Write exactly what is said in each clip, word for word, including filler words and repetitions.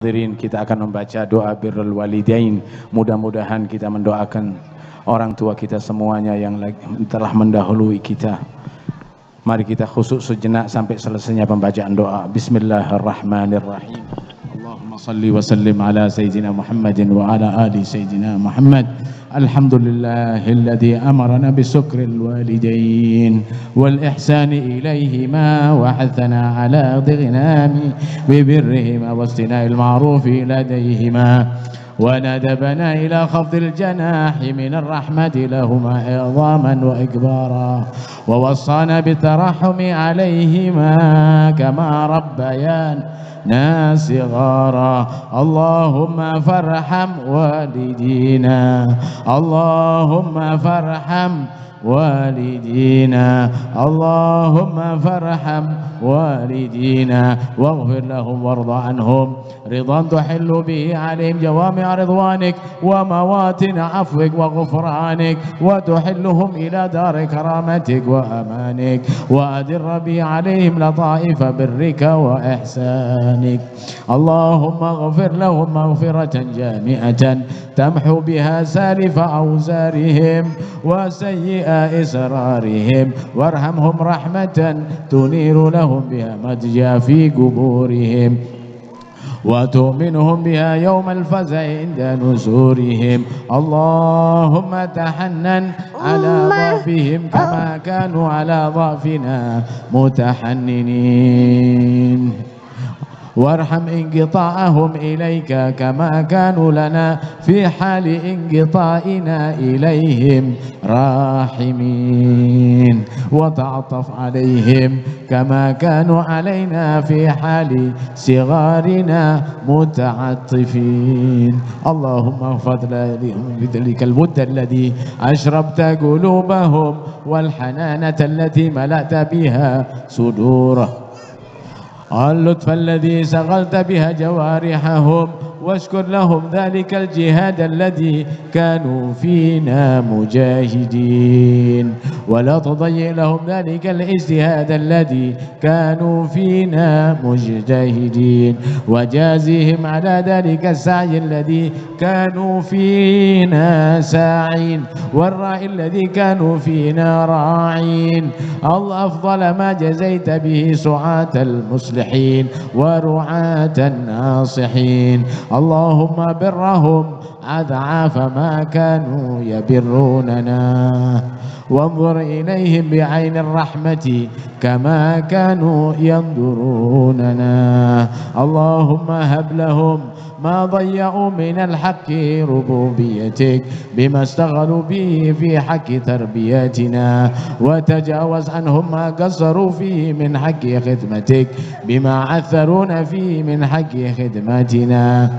Hadirin, kita akan membaca doa birrul walidain. Mudah-mudahan kita mendoakan orang tua kita semuanya yang lagi, telah mendahului kita. Mari kita khusyuk sejenak sampai selesainya pembacaan doa. Bismillahirrahmanirrahim. Allahumma salli wa sallim ala Sayyidina Muhammadin wa ala ali Sayyidina Muhammad. الحمد لله الذي أمرنا بشكر الوالدين والإحسان إليهما وحثنا على الغنام ببرهما واصطناع المعروف لديهما، وندبنا إلى خفض الجناح من الرحمة لهما إعظاما وإكبارا، ووصانا بالترحم عليهما كما ربيانا صغارا. اللهم فارحم والدينا، اللهم فارحم والدينا، اللهم فارحم والدينا واغفر لهم وارض عنهم رضا تحل به عليهم جوامع رضوانك ومواتن عفوك وغفرانك، وتحلهم إلى دار كرامتك وأمانك، وأدر به عليهم لطائف برك وإحسانك. اللهم اغفر لهم مغفرة جامعة تمحو بها سالف أوزارهم وسيئ إصرارهم، وارحمهم رحمة تنير لهم بها مضجع في قبورهم، وتؤمنهم بها يوم الفزع عند نشورهم. اللهم تحنن على ضعفهم كما كانوا على ضعفنا متحننين. وارحم انقطاعهم إليك كما كانوا لنا في حال انقطاعنا إليهم راحمين، وتعطف عليهم كما كانوا علينا في حال صغارنا متعطفين. اللهم احفظ لهم بذلك الود الذي أشربت قلوبهم والحنانة التي ملأت بها صدورهم. اللطف الذي شغلت بها جوارحهم، واشكر لهم ذلك الجهاد الذي كانوا فينا مجاهدين، ولا تضيع لهم ذلك الاجتهاد الذي كانوا فينا مجتهدين، وجازهم على ذلك السعي الذي كانوا فينا ساعين، والراعي الذي كانوا فينا راعين، الأفضل ما جزيت به سعاة المصلحين ورعاة الناصحين. اللهم برهم أضعاف ما كانوا يبروننا، وانظر إليهم بعين الرحمة كما كانوا ينظروننا. اللهم هب لهم ما ضيعوا من الحق ربوبيتك بما اشتغلوا به في حق تربيتنا، وتجاوز عنهم ما قصروا فيه من حق خدمتك بما عثرونا فيه من حق خدمتنا.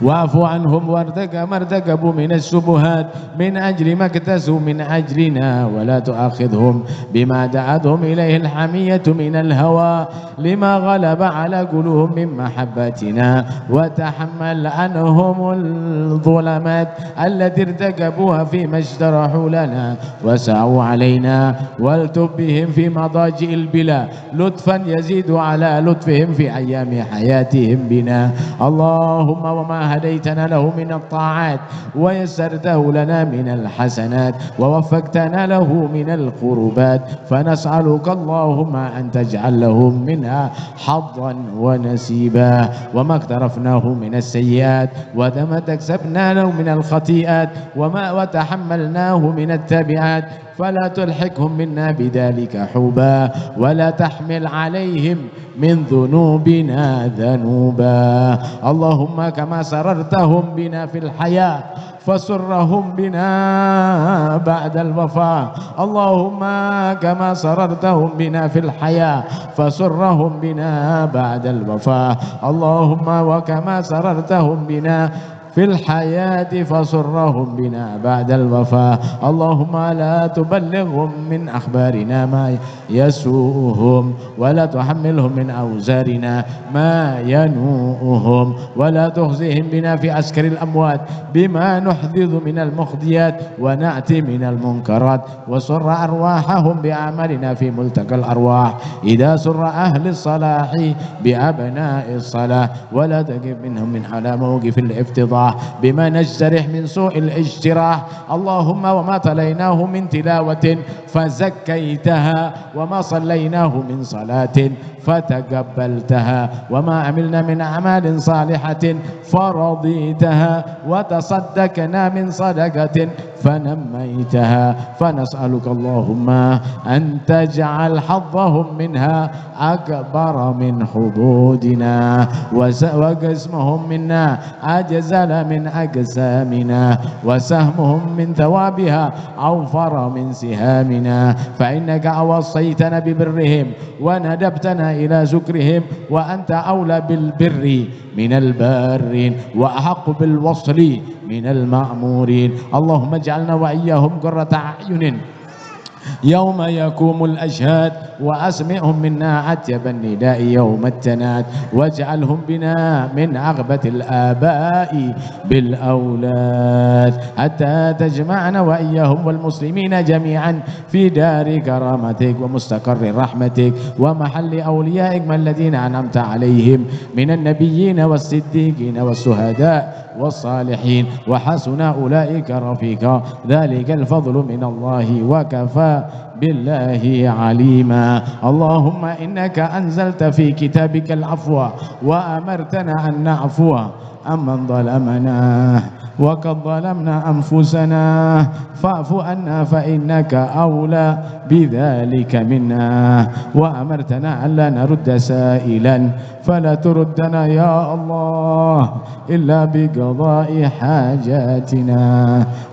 واعف عنهم وارتك-، ما ارتكبوا من الشبهات من أجل ما اكتسوا من أجلنا، ولا تؤاخذهم بما دعتهم إليه الحمية من الهوى لما غلب على قلوبهم من محبتنا، وتحمل عنهم الظلمات التي ارتكبوها فيما اجترحوا لنا وسعوا علينا، والطف بهم في مضاجع البلى لطفا يزيد على لطفهم في أيام حياتهم بنا. اللهم وما هديتنا له من الطاعات ويسرته لنا من الحسنات ووفقتنا له من القربات، فنسألك اللهم أن تجعل لهم منها حظا ونصيبا، وما اقترفناه من السيئات، وما اكتسبناه من الخطيئات، وما وتحملناه من التبعات، فلا تلحقهم منا بذلك حوبا، ولا تحمل عليهم من ذنوبنا ذنوبا. اللهم كما سررتهم بنا في الحياة فسرهم بنا بعد الوفاة. اللهم كما سررتهم بنا في الحياة فسرهم بنا بعد الوفاة. اللهم وكما سررتهم بنا في الحياة فسرهم بنا بعد الوفاة. اللهم لا تبلغهم من أخبارنا ما يسوءهم، ولا تحملهم من أوزارنا ما ينوءهم، ولا تخزهم بنا في عسكر الأموات، بما نحدث من المخزيات ونأتي من المنكرات، وسر أرواحهم بأعمالنا في ملتقى الأرواح، إذا سر أهل الصلاح بأبناء الصلاح، ولا تقف منهم من على موقف الافتضاح، بما نجترح من سوء الاجتراح. اللهم وما تليناه من تلاوة فزكيتها، وما صليناه من صلاة فتقبلتها، وما عملنا من أعمال صالحة فرضيتها، وتصدقنا من صدقة فنميتها، فنسألك اللهم أن تجعل حظهم منها أكبر من حظوظنا، وس-، وقسمهم منا أجزل من أقسامنا، وسهمهم من ثوابها أوفر من سهامنا، فإنك أوصيتنا ببرهم وندبتنا إلى شكرهم، وأنت أولى بالبر من البارين، وأحق بالوصل من المأمورين. اللهم اجعلنا وإياهم قرة أعين يوم يقوم الأشهاد، وأسمعهم منا أطيب النداء يوم التناد، واجعلهم بنا من أغبة الآباء بالأولاد، حتى تجمعنا وإياهم والمسلمين جميعا في دار كرامتك ومستقر رحمتك ومحل أوليائك الذين أنعمت عليهم من النبيين والصديقين والشهداء والصالحين، وحسن أولئك رفيقا، ذلك الفضل من الله، وكفى بالله عليما. اللهم إنك أنزلت في كتابك العفو، وأمرتنا أن نعفو عمن ظلمنا، وقد ظلمنا أنفسنا، فاعف عنا فإنك أولى بذلك منا، وأمرتنا ألا نرد سائلا فلا تردنا يا الله إلا بقضاء حاجاتنا،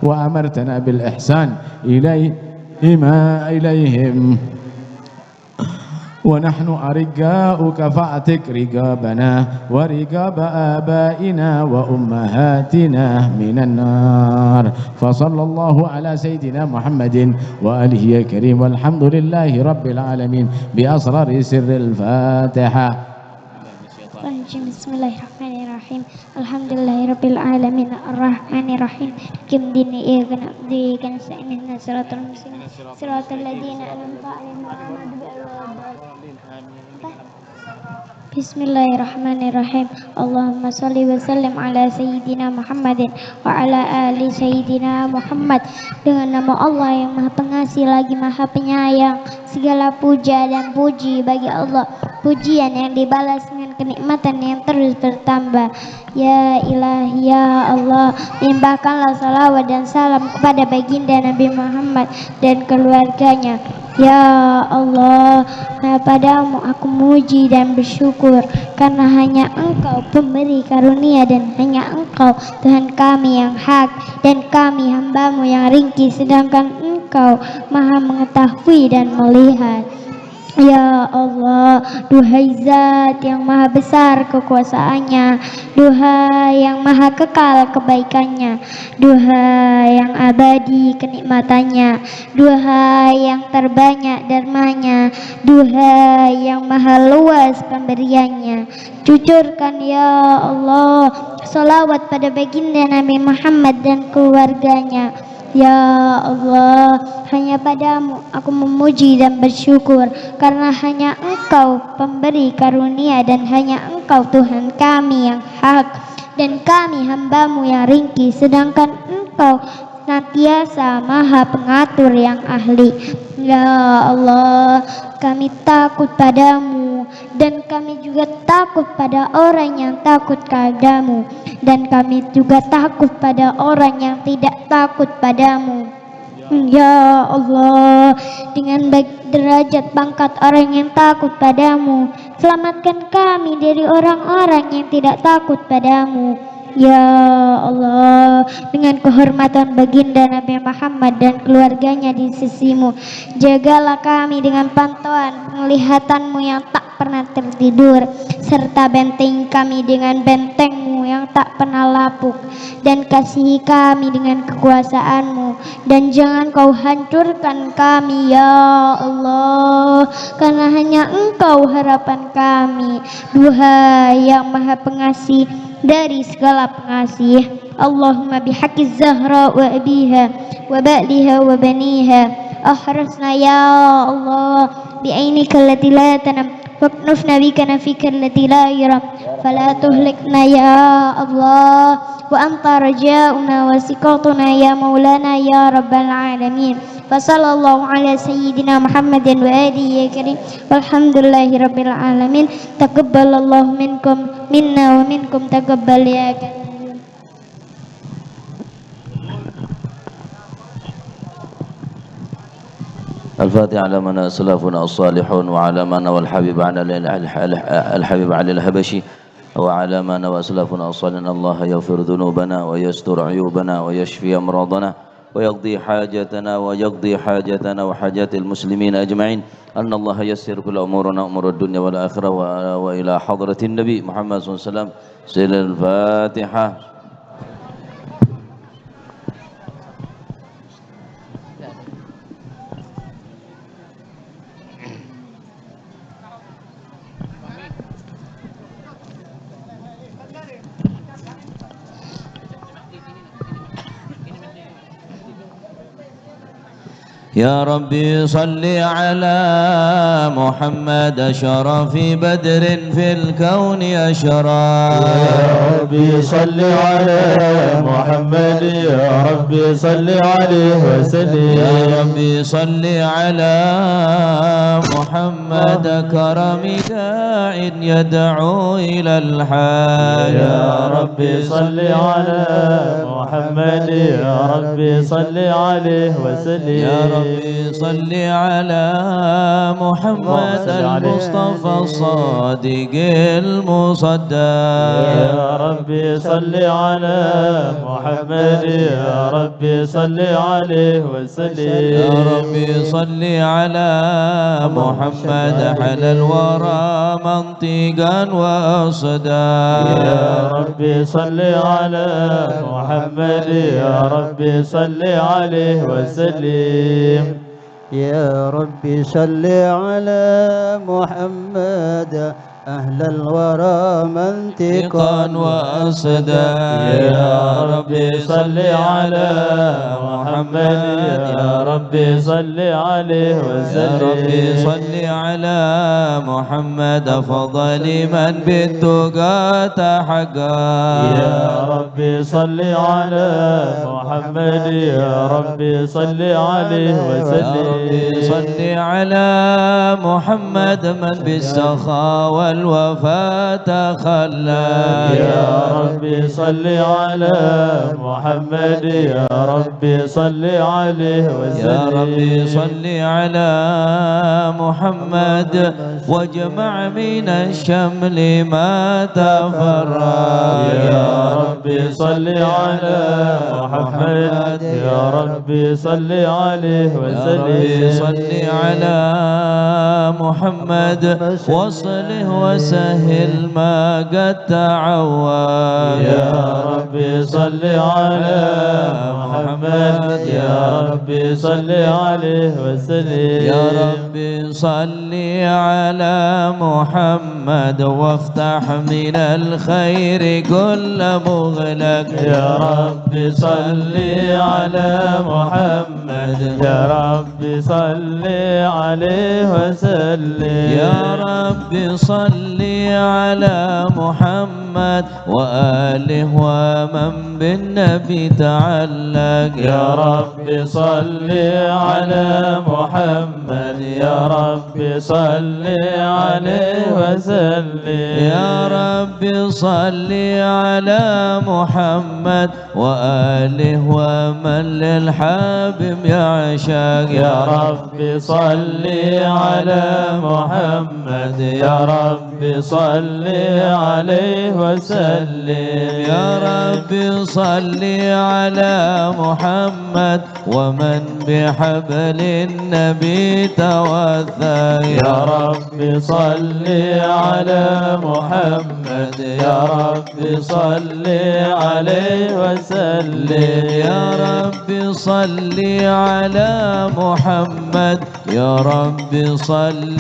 وأمرتنا بالإحسان إليهما، إليهم، ونحن أرقاؤك فاعتق رقابنا ورقاب آبائنا وأمهاتنا من النار. فصلى الله على سيدنا محمد وآله الكريم، والحمد لله رب العالمين، بأسرار سر الفاتحة. بسم الله الرحمن الرحيم. الحمد لله رب العالمين، الرحمن الرحيم، مالك يوم الدين، إياك نعبد وإياك نستعين، اهدنا الصراط المستقيم، صراط الذين أنعمت عليهم غير المغضوب عليهم ولا الضالين. آمين. بسم الله الرحمن الرحيم. اللهم صل وسلم على سيدنا محمد وعلى آل سيدنا محمد. Dengan nama Allah yang Maha Pengasih lagi Maha Penyayang, segala puja dan puji bagi Allah. Pujian yang dibalas dengan kenikmatan yang terus bertambah. Ya Ilahi, ya Allah, limpahkanlah salawat dan salam kepada baginda Nabi Muhammad dan keluarganya. Ya Allah, hanya padamu aku memuji dan bersyukur, karena hanya Engkau pemberi karunia dan hanya Engkau Tuhan kami yang hak dan kami hambamu yang ringkih, sedangkan Engkau Maha Mengetahui dan Melihat. Ya Allah, duhai Zat yang maha besar kekuasaannya, duhai yang maha kekal kebaikannya, duhai yang abadi kenikmatannya, duhai yang terbanyak dermanya, duhai yang maha luas pemberiannya. Cucurkan, ya Allah, salawat pada baginda Nabi Muhammad dan keluarganya. Ya Allah, hanya padamu aku memuji dan bersyukur, karena hanya Engkau pemberi karunia dan hanya Engkau Tuhan kami yang hak, dan kami hambamu yang ringkih, sedangkan Engkau senantiasa Maha Pengatur yang ahli. Ya Allah, kami takut padamu, dan kami juga takut pada orang yang takut kepadamu, dan kami juga takut pada orang yang tidak takut padamu. Ya Allah, dengan baik derajat pangkat orang yang takut padamu, selamatkan kami dari orang-orang yang tidak takut padamu. Ya Allah, dengan kehormatan baginda Nabi Muhammad dan keluarganya di sisimu, jagalah kami dengan pantauan penglihatanmu yang tak pernah tertidur, serta bentengi kami dengan benteng-Mu yang tak pernah lapuk, dan kasihi kami dengan kekuasaan-Mu, dan jangan Kau hancurkan kami, ya Allah, karena hanya Engkau harapan kami. Duhai Yang Maha Pengasih dari segala pengasih, Allahumma bihaqqi Zahra wa abiha wa ba'liha wa baniha, ahrisna ya Allah bi'ainika allati la tanam, waknufna bikanafikal lati la yuram, fala tuhlikna ya Allah, wa anta raja'una wa siqatuna ya maulana ya rabbal alamin. Wa sallallahu ala sayyidina Muhammadin wa alihi ya karim. Walhamdulillahi rabbil alamin. Taqabbalallahu minkum, minna wa minkum taqabbal ya karim. الفاتحة على من أسلفنا الصالحون وعلى من نوى الحبيب على ال-، ال-، ال-، الحبيب علي الحبشي وعلى من نوى أسلفنا الصالحين. الله يغفر ذنوبنا ويستر عيوبنا ويشفي أمراضنا ويقضي حاجتنا ويقضي حاجتنا وحاجات المسلمين أجمعين. أن الله يسر كل أمورنا أمور الدنيا والآخرة و-، وإلى حضرة النبي محمد صلى الله عليه وسلم. سر الفاتحة. يا ربي صل على محمد أشرف بدر في الكون أشرق. يا ربي صل على محمد، يا ربي صل عليه وسلم. يا ربي صل على محمد كرم داع يدعو إلى الحق. يا ربي صل على محمد، يا ربي صل عليه وسلم. يا ربي صل على محمد اللهم صل عليه. المصطفى الصادق المصدق. يا ربي صل على محمد، يا ربي صل عليه وسلم. يا ربي صل على محمد أحلى الورى منطقا وأصداء. يا ربي صل على محمد، يا ربي صل عليه وسلم. يا ربي صل على محمد أحلى الورى منطقا وأصداء. يا ربي صل على محمد، يا ربي صل عليه وسلم. يا ربي صل على محمد أفضل من بالتقى تحقق. يا ربي صل على محمد، يا ربي صل عليه وسلم. يا ربي صل على محمد من بالسخاء والوفاء تخلق. يا ربي صل على محمد، يا ربي صل عليه وسلم. يا ربي صل على محمد واجمع من الشمل ما تفرق. يا ربي صل على محمد، يا ربي صل عليه وسلم. يا ربي صل على محمد وأصلح وسهل ما قد تعوق. يا ربي صل على محمد، يا ربي صل عليه وسلم. يا ربي صل على محمد وافتح من الخير كل مغلق. يا رب صل على محمد، يا رب صل عليه وسلم. يا رب صل على محمد وآله ومن بالنبي تعلق. يا رب صل على محمد، يا رب صل عليه وسلم. يا رب صل على محمد وآله ومن للحبيب يعشق. يا رب صل على محمد، يا رب صل عليه وسلم. يا رب صل على محمد ومن بحبل النبي توثق. يا رب صل على محمد، يا رب صل عليه وسلم. يا رب صل على محمد، يا رب صل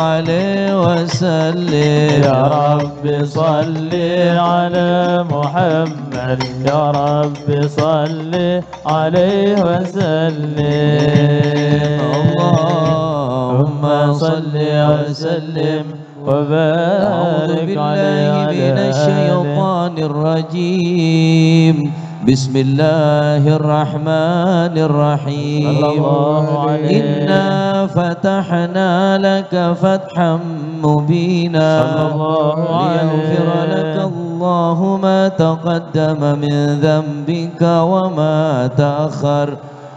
عليه وسلم. يا رب صل على محمد، يا رب صل عليه وسلم. اللهم صل وسلم وبارك عليه. أعوذ بالله من الشيطان الرجيم. بسم الله الرحمن الرحيم. صلى الله عليه. إنا فتحنا لك فتحا مبينا. صلى الله عليه. ليغفر لك الله ما تقدم من ذنبك وما تأخر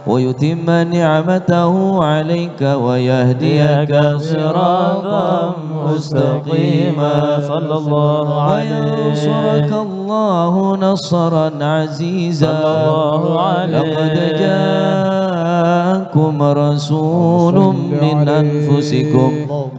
ويتم نعمته عليك ويهديك صراطا مستقيما. صلى الله عليه. وينصرك الله نصرا عزيزا. صلى الله عليه. لقد جاءكم رسول من أنفسكم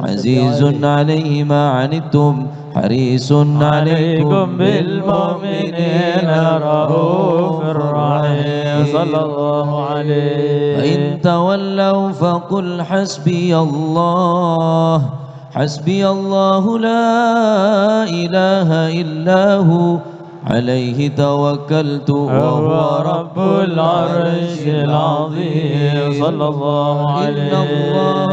عزيز عليه ما عنتم حريص عليكم بالمؤمنين رؤوف رحيم. صلى الله عليه. فإن تولوا فقل حسبي الله، حسبي الله لا إله إلا هو، عليه توكلت وهو رب العرش العظيم. صلى الله عليه. إن الله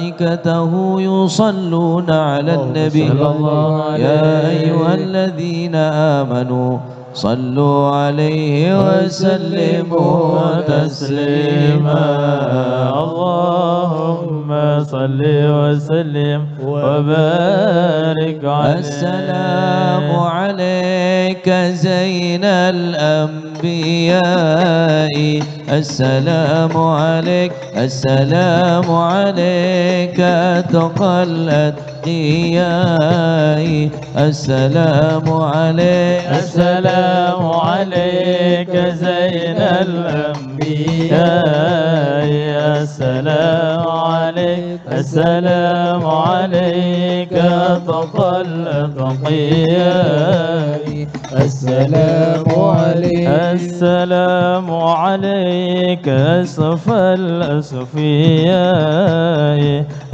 وملائكته يصلون على النبي. صلى الله عليه. يا أيها الذين آمنوا صلوا عليه وسلموا تسليما. اللهم صل وسلم وبارك عليه. السلام عليك زين الأنبياء، السلام عليك، السلام عليك أتقى الأتقياء، السلام عليك، السلام عليك زين الأنبياء، السلام عليك، السلام عليك أتقى الأتقياء. السلام عليك. السلام عليك أصفى الأصفياء.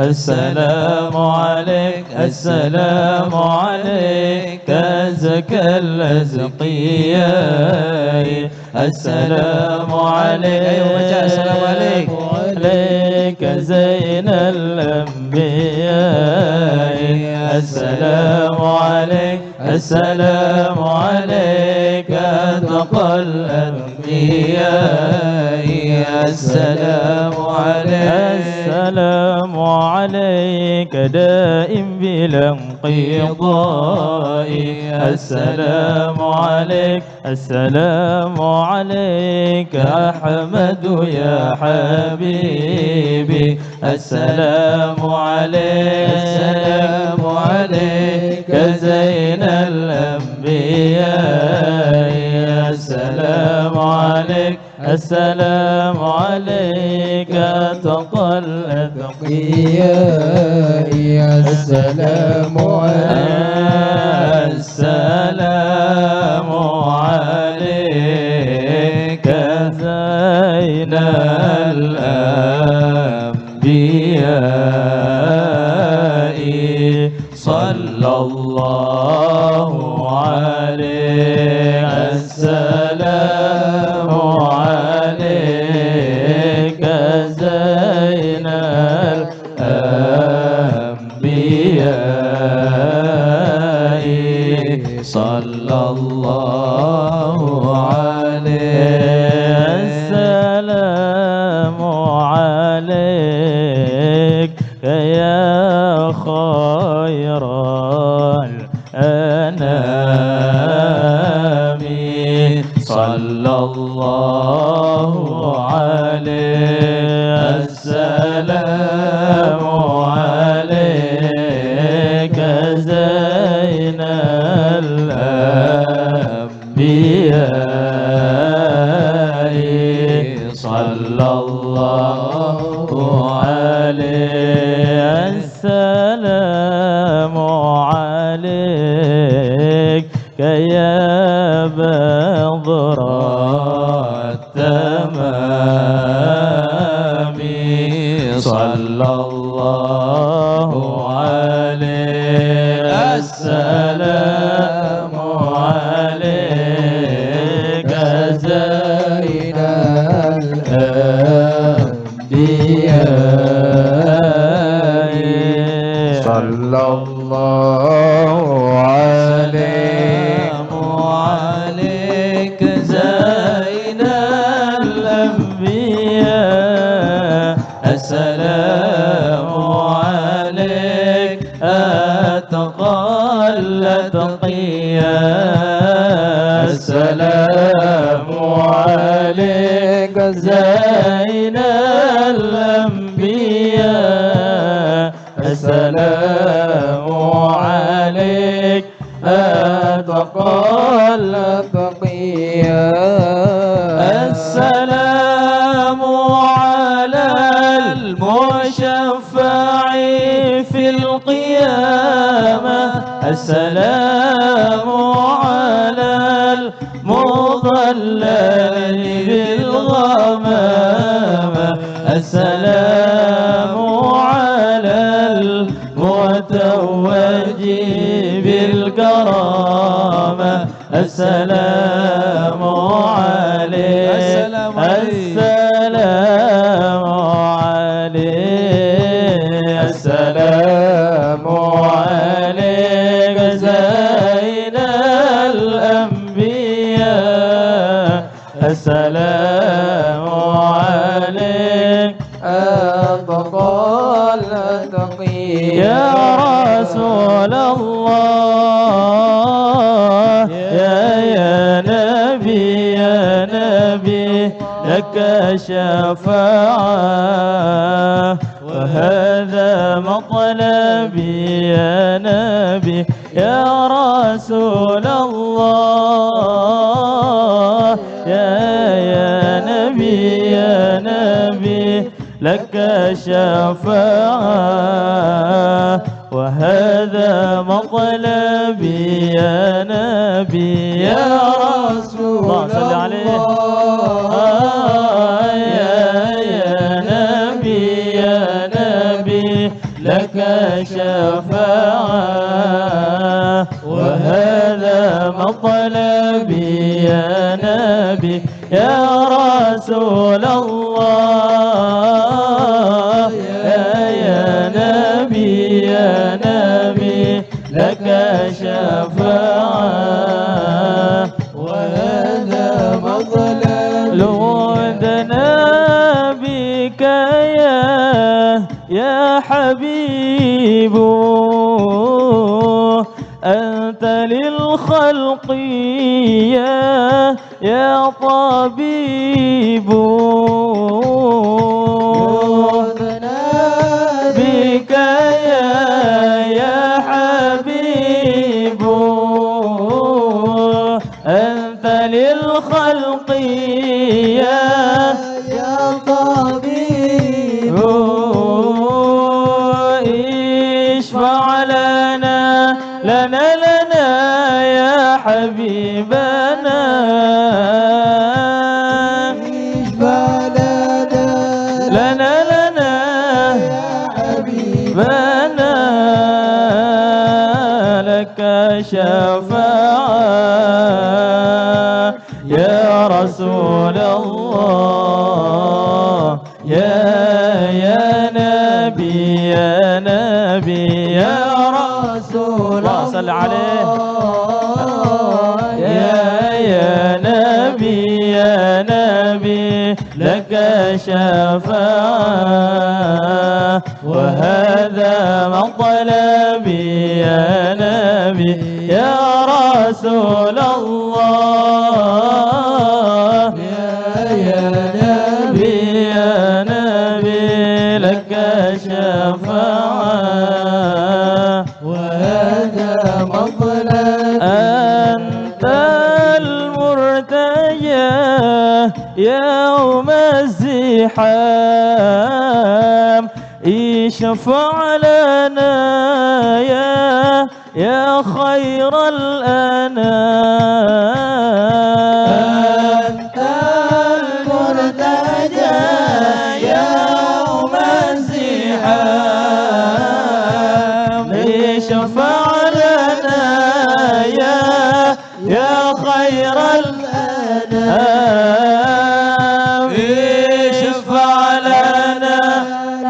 السلام عليك، السلام عليك أزكى الأزكياء. السلام عليك. أيوة، baca, السلام عليك. عليك زين الأنبياء. السلام عليك، السلام عليك أتقى الأنبياء. السلام عليك. السلام عليك دائم بلا انقضاء. السلام عليك، السلام عليك أحمد يا حبيبي. السلام عليك، السلام عليك زين الأنبياء. السلام عليك، السلام عليك أتقى الأتقياء. السلام عليك. السلام عليك زين الأنبياء. صلى الله عليك. السلام عليك زين الأنبياء. صلى الله عليك. السلام عليك يا خير الأنام. صلى الله عليك. السلام عليك زين الأنبياء، صلى الله عليه. السلام عليك يا بدر التمام، صلى الله عليك. السلام عليك زين الأنبياء. صلى الله عليك. السلام عليك زين الأنبياء. السلام عليك أتقى الأتقياء. السلام عليك زين الأنبياء. السلام عليك أتقى الأتقياء. السلام على المشفع في القيامة. السلام على المظلل بالغمامة. السلام على المتوج بالكرامة. السلام عليك. السلام عليك. السلام عليك. السلام عليك زين الأنبياء. السلام عليك أتقى الأتقياء. يا رسول الله، يا، يا نبي، يا نبي، لك شفاعة، وهذا مطلبي يا نبي. يا رسول الله، يا، يا نبي، يا نبي، لك شفاعة، وهذا مطلبي يا نبي، يا رسول الله. اللهم صل عليه. آه، يا، يا نبي، يا نبي، لك شفاعة، وهذا مطلبي يا نبي، يا رسول الله. يا، يا نبي، يا نبي، لك شفاعة، وهذا مطلبي. لو عدنا بك يا، يا حبيب، أنت للخلق يا، يا طبيب. عدنا بك يا، يا حبيب، أنت للخلق يا، يا طبيب. اشفع لنا، لنا، لنا يا حبيبنا. اشفع لنا، لنا، لنا يا حبيبنا. لك شفاعة يا رسول الله، يا، يا نبي، يا نبي، يا رسول الله. اللهم صل عليه. يا، يا نبي، يا نبي، لك شفاعة، وهذا مطلبي يا نبي، يا رسول الله. يا، يا نبي، يا نبي، لك شفاعة، وهذا مطلبي. يوم الزحام، اشفع لنا يا، يا خير الأنام. أنت المرتجى يوم الزحام، اشفع لنا يا، يا خير الأنام، اشفع لنا،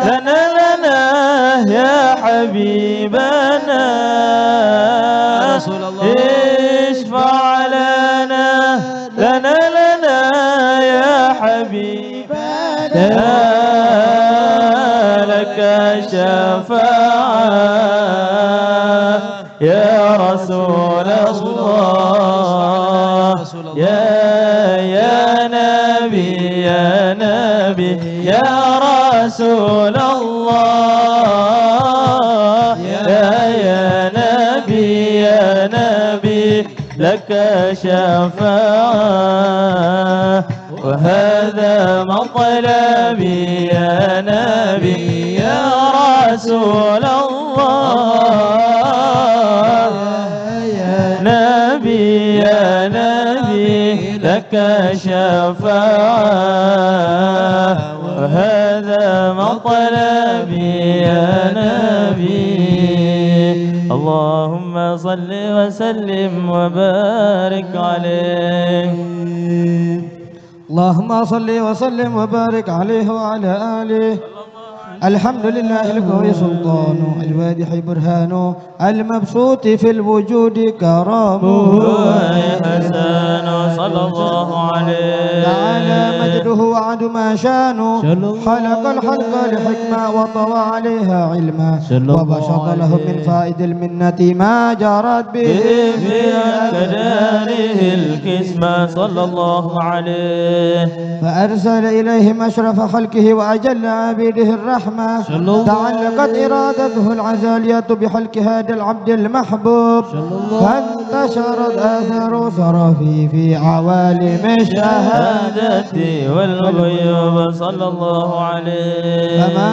لنا، لنا يا حبيبنا. يا رسول الله. اشفع لنا، لنا، لنا يا حبيبنا. لك الشفاعة يا رسول الله، يا، يا نبي، يا نبي، يا رسول الله، يا، يا نبي، يا نبي، لك شفاعة. وهذا مطلبي يا نبي يا رسول الله، يا نبي يا نبي لك شفاعة، وهذا مطلبي يا نبي. اللهم صل وسلم وبارك عليه. اللهم صل وسلم وبارك عليه وعلى آله. الحمد لله القوي سلطانه، الواضح برهانه، المبسوط في الوجود كرمه. هو حسن صلى الله عليه. تعالى مجده وعظم شانه. صلى الله خلق الخلق عليه. لحكمة وطوى عليها علما. صلى الله وبسط لهم عليه. من فائض المنة ما جرت به في أقداره القسمة. صلى الله عليه. فأرسل إليهم أشرف خلقه وأجل عبيده الرحمة. صلى الله تعلقت عليه. إرادته العزالية بخلق هذا العبد المحبوب. صلى الله عليه. فانتشرت آثاره صرفي في عوالم الشهادة والغيوب. صلى الله عليه. فما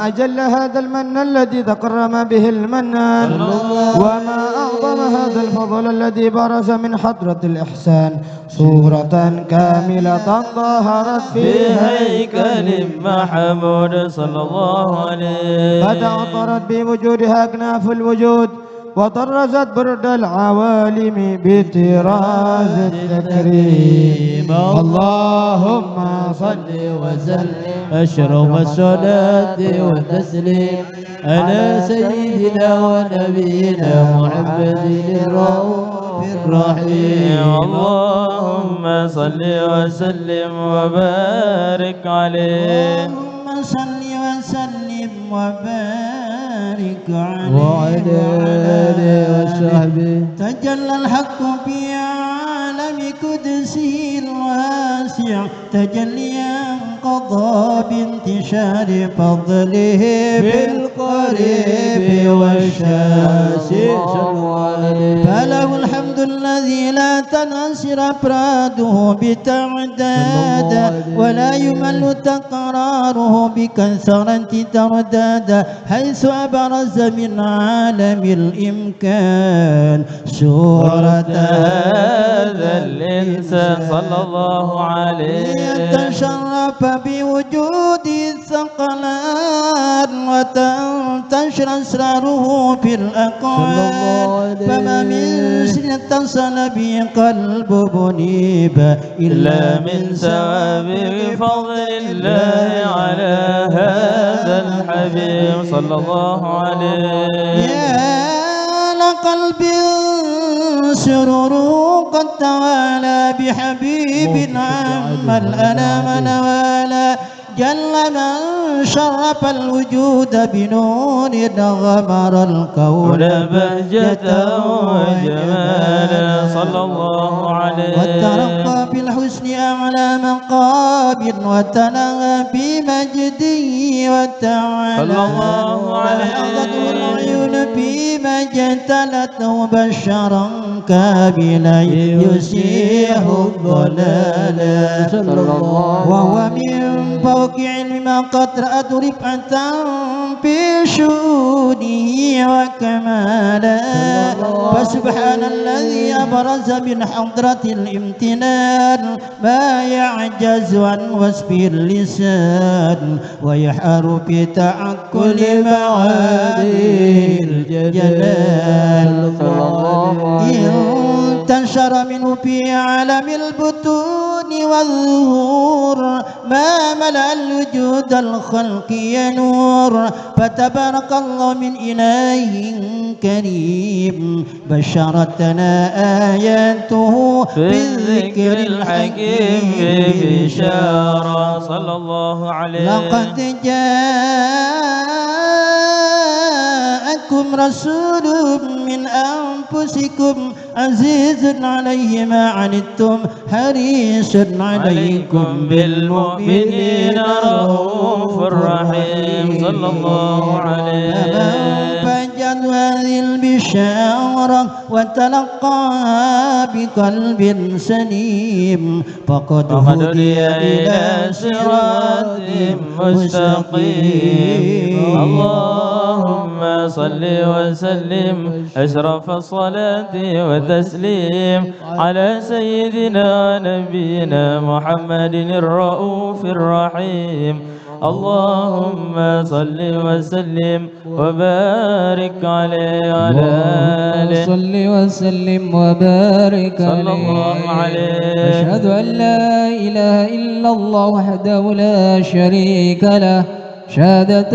أجل هذا المن الذي تكرم به المنان. صلى الله عليه. وما أعظم هذا الفضل الذي برز من حضرة الإحسان صورة كاملة ظهرت في هيكل محمود. صلى الله عليه. فتعطرت بوجودها أكناف الوجود، وطرزت برد العوالم بطراز التكريم. اللهم صل وسلم أشرف الصلاة والتسليم على سيدنا ونبينا محمد الرؤوف الرحيم. اللهم صل وسلم وبارك عليه. اللهم صل وسلم وبارك عليه وعلى آله وصحبه. تجلى الحق في عالم قدسه الواسع. تجليا قضى بانتشار فضله في القريب والشاسع. فله الحمد الذي لا تنحصر أفراده بتعداد، ولا يمل تكراره بكثرة ترداد، حيث أبرز من عالم الإمكان صورة هذا الإنسان. صلى الله عليه. ليتشرف بوجود الثقلان وتنتشر أسراره في الأكوان. صلى الله عليه. فما من سر اتصل به قلب منيب إلا من سوابغ فضل الله على هذا الحبيب. صلى الله عليه. يا لقلب سرور قد توالى بحبيب عم الأنام نوالا. جل من شرف الوجود بنور غمر الكون بهجة وجمالا. صلى الله عليه. وترقى بالحسن أعلى مقام وتناهى بمجده وتعالى. صلى الله عليه. وحظته العيون بمجده اجتلته بشرا كاملا يزيح الضلال. صلى الله. وهو من فوق علم ما قد رأت رفعة في شؤونه وكمالا. صلى الله. فسبحان الذي أبرز من حضرة الامتنان ما يعجز عن وصفه اللسان ويحار في تعقل معاني الجلال. صلى الله عليه. انتشر منه في عالم البطون والظهور ما ملأ الوجود الخلقي نور، فتبارك الله من إله كريم، بشرتنا آياته بالذكر الحكيم بشارة. صلى الله عليه. لقد جاءكم رسول من أنفسكم عزيز عليه ما عنتم حريص عليكم بالمؤمنين رؤوف رحيم. صلى الله عليه. فمن فجأت هذه البشارة وتلقاها بقلب سليم فقد هدي إلى صراط مستقيم. اللهم صل وسلم أشرف الصلاة والتسليم على سيدنا ونبينا محمد الرؤوف الرحيم. اللهم صل وسلم وبارك عليه وعلى اللهم آله. صل وسلم وبارك صلى الله عليه. عليه. أشهد أن لا إله إلا الله وحده لا شريك له، شهادة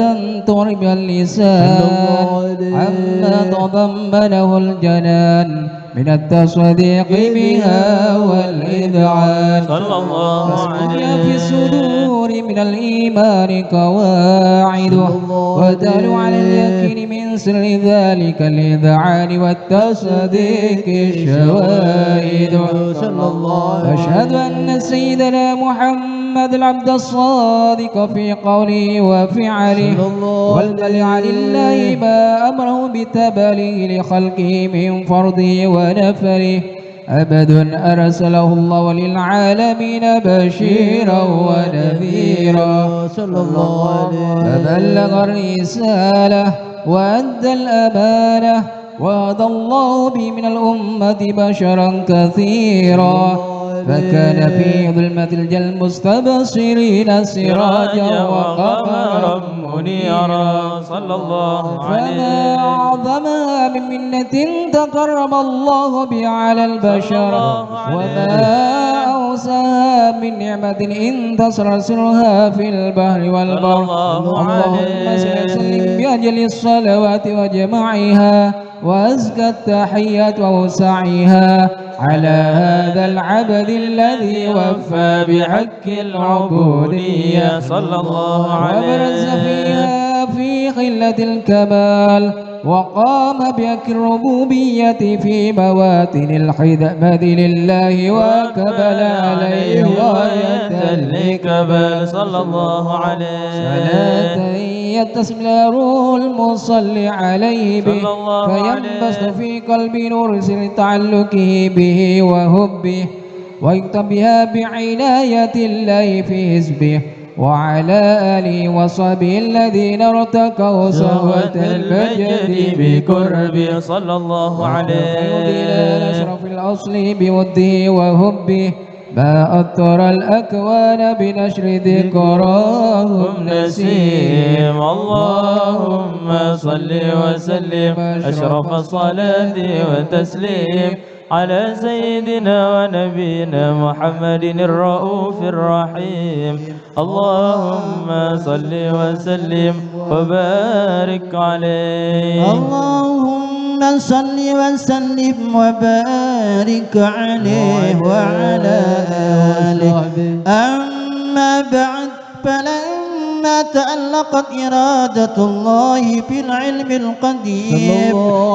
تعرب اللسان صلى الله عليه. عما تضمنه الجنان من التصديق بها والإذعان. صلى الله عليه. في الصدور من الإيمان قواعده، صلى الله عليه. وتعلو على اليقين من سر ذلك الإذعان والتصديق شواهده. صلى الله عليه. أشهد أن سيدنا محمد العبد الصادق في قوله وفعله، صلى الله عليه. والبليغ عن الله ما أمره بتبليغ لخلقه من فرضه ونفله، عبد أرسله الله للعالمين بشيرا ونذيرا. صلى الله عليه. فبلغ الرسالة وأدى الأمانة وهدى الله به من الأمة بشرا كثيرا، فكان في ظلمة الجهل المستبصرين سراجا وقمرا منيرا. صلى الله عليه. فما أعظمها من منة تكرم الله بها على البشر، صلى الله عليه. وما أوسعها من نعمة انتشر سرها في البحر والبر. صلى الله عليه. اللهم صل وسلم بأجل الصلوات وأجمعها وأزكى التحيات وأوسعها على هذا العبد الذي وفى بحق العبودية، صلى الله عليه. وبرز فيها في خلة الكمال، وقام بحق الربوبية في مواطن الخدمة لله وأقبل عليه غاية الإقبال، صلى الله عليه. صلاة يتسم الروح المصلي عليه به، صلى الله عليه. فينبسط في قلبي نور سر تعلقه به وحبه، ويكتب بها بعناية الله في حزبه، وعلى آله وصحبه الذين ارتقوا صهوة المجد بقربه، صلى الله عليه. ويهدينا إلى أشرف الأصل بوده وحبه، ما أطر الأكوان بنشر ذكراهم نسيم. اللهم صل وسلم أشرف الصلاة والتسليم على سيدنا ونبينا محمد الرؤوف الرحيم. اللهم صل وسلم وبارك عليه. اللهم صل وسلم وبارك عليه وعلى آله. أما بعد، فلما تألقت إرادة الله في العلم القديم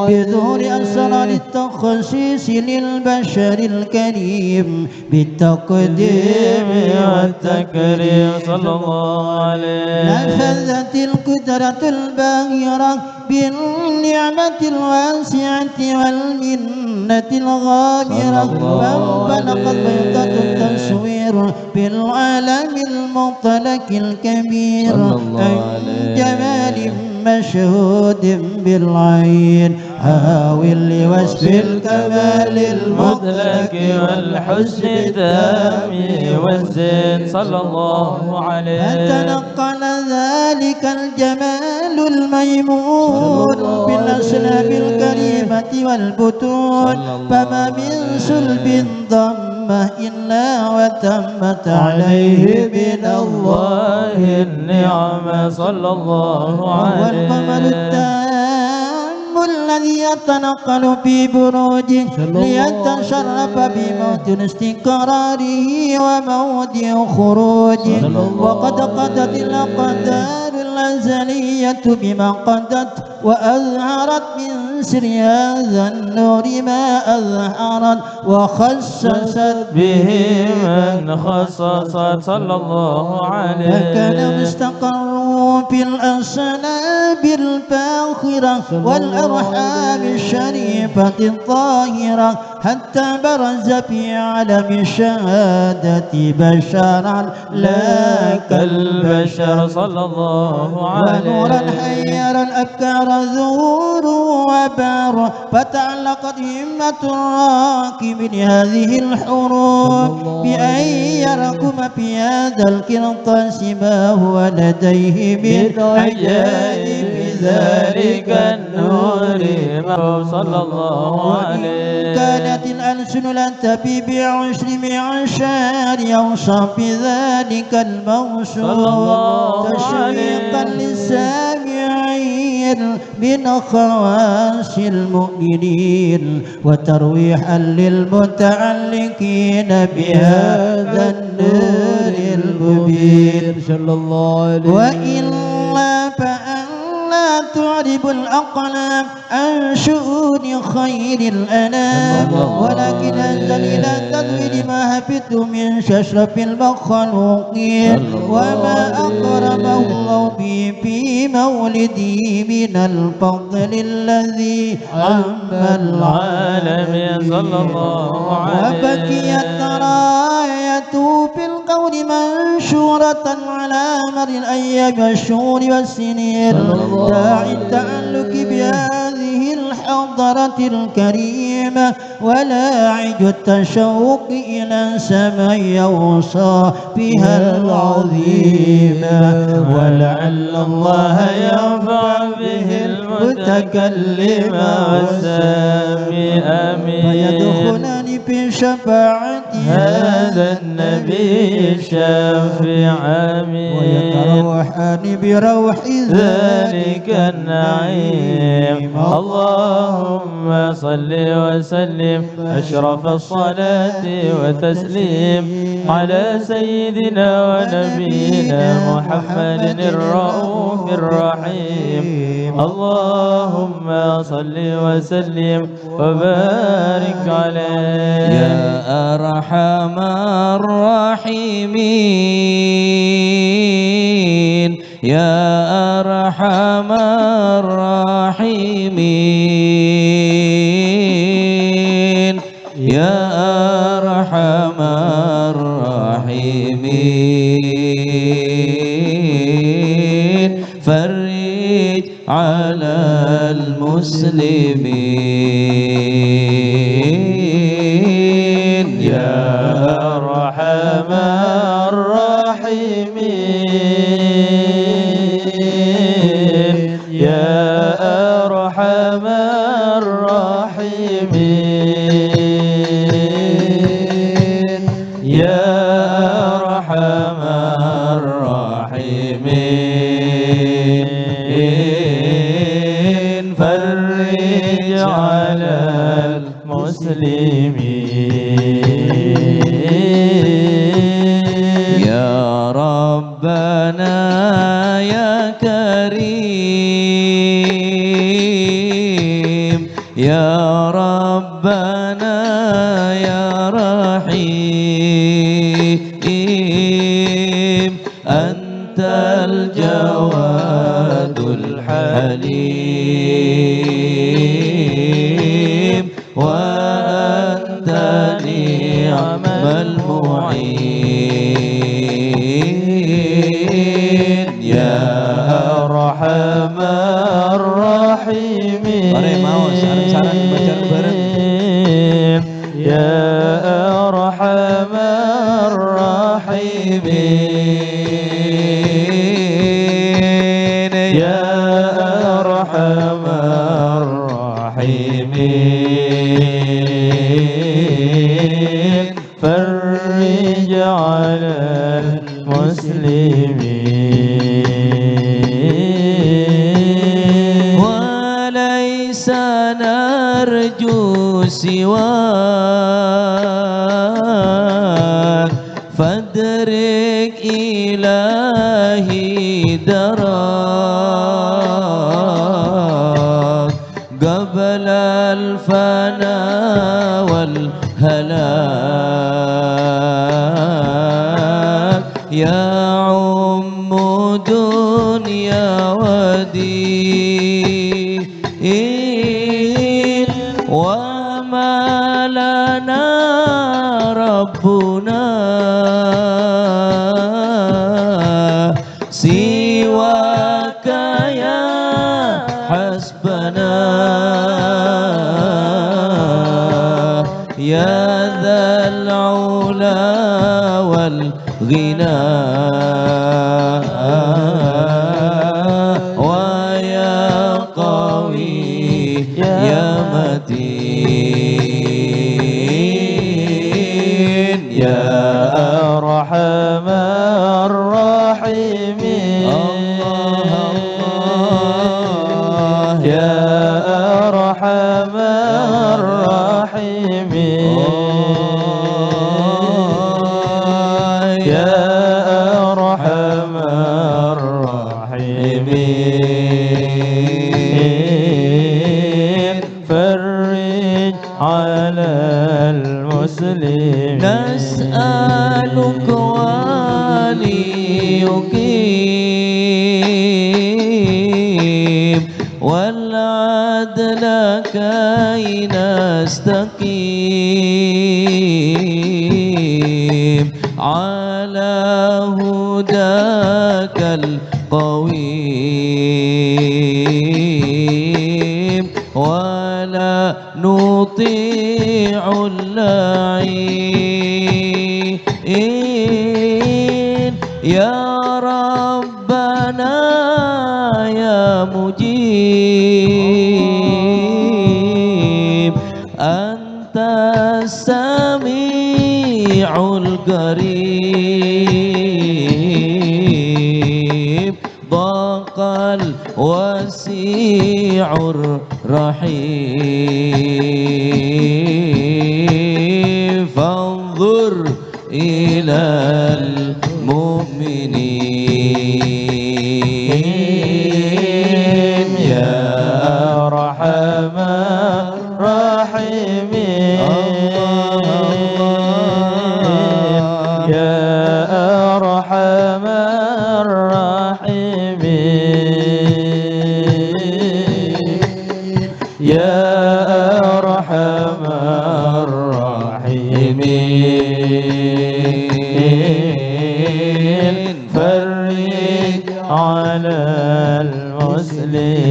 بظهور أسرار التخصيص للبشر الكريم بالتقديم والتكريم، صلى الله عليه. نفذت القدرة الباهرة بالنعمة الواسعة والمنة الغامرة، صلى الله فانفلقت عليه. بيضة تسير في العالم المطلق الكبير، صلى الله عن عليه. جمال مشهود بالعين، حاول لوصف الكمال المطلق والحسن التام والزين، صلى الله عليه. فتنقل ذلك الجمال الميمون في الأصلاب الكريمة والبطون، صلى الله فما من عليه. صلب ضم إلا وتمت عليه من الله النعمة، صلى الله عليه. والقمر التام الذي يتنقل في بروجه، صلى الله عليه. ليتشرف بموطن استقراره وموضع خروجه. صلى الله عليه. وقد قضت الأقدار الأزلية بما قضت، وأظهرت من سر هذا النور ما أظهرت، وخصصت به من خصصت، صلى الله عليه. فكان مستقره في الأصلاب الفاخرة والأرحام الشريفة الطاهرة، حتى برز في عالم الشهادة بشرا لا كالبشر، صلى الله عليه. ونورا حير الأفكار زهوره وبهره، فتعلقت همة الراكب لهذه الحروف، صلى الله عليه وسلم. بأن يرقم في هذا القرطاس ما هو لديه من من عجائب عجائب ذلك ذلك النور، صلى الله عليه. كانت الألسن لا تفي بعشر معشار أوصاف ذلك الموصوف، صلى الله عليه. تشويقا للسامعين من خواص المؤمنين، وترويحا للمتعلقين بهذا النور المبين. صلى الله عليه. وإلا فأنا تعرب الأقلام عن شؤون خير الأنام، صلى الله ولكن عليه. أنزل إلى تذويد ما حفظت من أشرف المخلوقين، صلى الله وما عليه. أكرم الله به في مولده من الفضل الذي عم العالمين، صلى الله عليه. وبقيت رايته في الكون منشورة على مر الأيام والشهور والسنين، صلى الله عليه. داعي التعلق بهذه الحضرة الكريمة، ولاعج التشوق إلى سماع أوصافها العظيمة، ولعل الله يرفع به المتكلم والسامع. آمين. فيدخلان في شفاعة هذا النبي الشافع، آمين. ويتروحان بروح ذلك النعيم. اللهم صل وسلم أشرف الصلاة وتسليم على سيدنا ونبينا محمد الرؤوف الرحيم. اللهم صل وسلم وبارك عليه. يا أرحم الراحمين، يا أرحم الراحمين، يا أرحم الراحمين، فرج على المسلمين. يا أرحم الراحمين، يا أرحم الراحمين، يا أرحم الراحمين، فرج على المسلمين. يا ربنا يا كريم، يا ربنا يا رحيم، أنت الجواد الحليم. يا أرحم الراحمين، يا أرحم الراحمين، فرج على المسلمين. وليس نرجو سواك، فأدرك إلهي دراك قبل الفنا والهلاك. يعم دنيا ودين، وما لنا ربنا سواك يا حسبنا، يا ذا العلا والغنى، ويا قوي يا متين، يا أرحم الراحمين. الله، الله. يا أرحم الراحمين. يا أرحم الراحمين. فرج على المسلمين. نسألك ولي يقيم، والعدل كي نستقيم، على هداك القويم، ولا نطيع اللعين. يا ربنا يا مجيب، أنت السميع القريب، ضاق الوسيع الرحيم، فانظر إلى المؤمنين، يا أرحم الراحمين. الله، الله. يا أرحم الراحمين، يا أرحم الراحمين، فرج على المسلمين.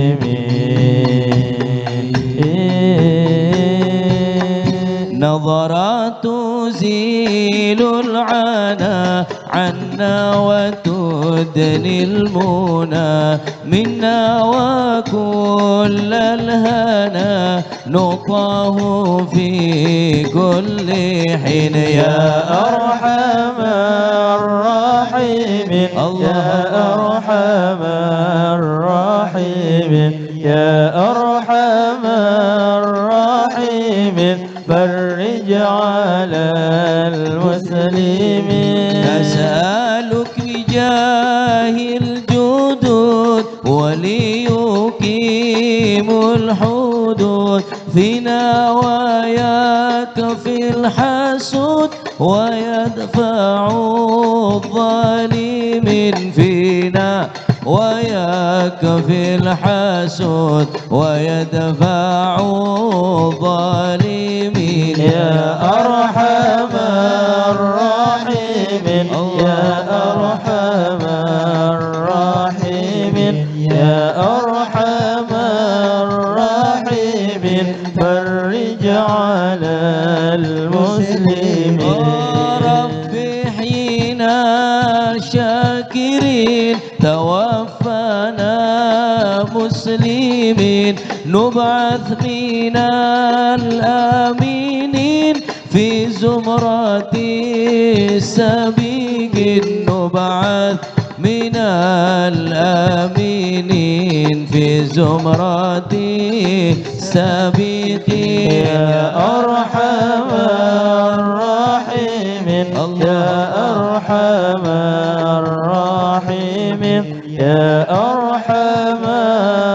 نظرات تزيل العنا عنا وتدني المنى منا، وكل الهنا نطاه في كل حين. يا أرحم الراحمين، الله. يا أرحم الراحمين، يا أرحم الراحمين، فرج على المسلمين. نسألك بجاه الجدود وليقيم الحدود فينا، ويكفي الحسود ويدفع الظالمين فينا، ويكفي الحسود ويدفع الظالمين. يا أرحم الراحمين، الله. يا أرحم الراحمين، يا أرحم الراحمين، فرج على المسلمين. رب احينا شاكرين، توفنا مسلمين، نبعث من الآمنين في زمرة السابقين، نبعث من الآمنين في زمرة السابقين. يا أرحم الراحمين، الله. يا أرحم الراحمين، يا أرحم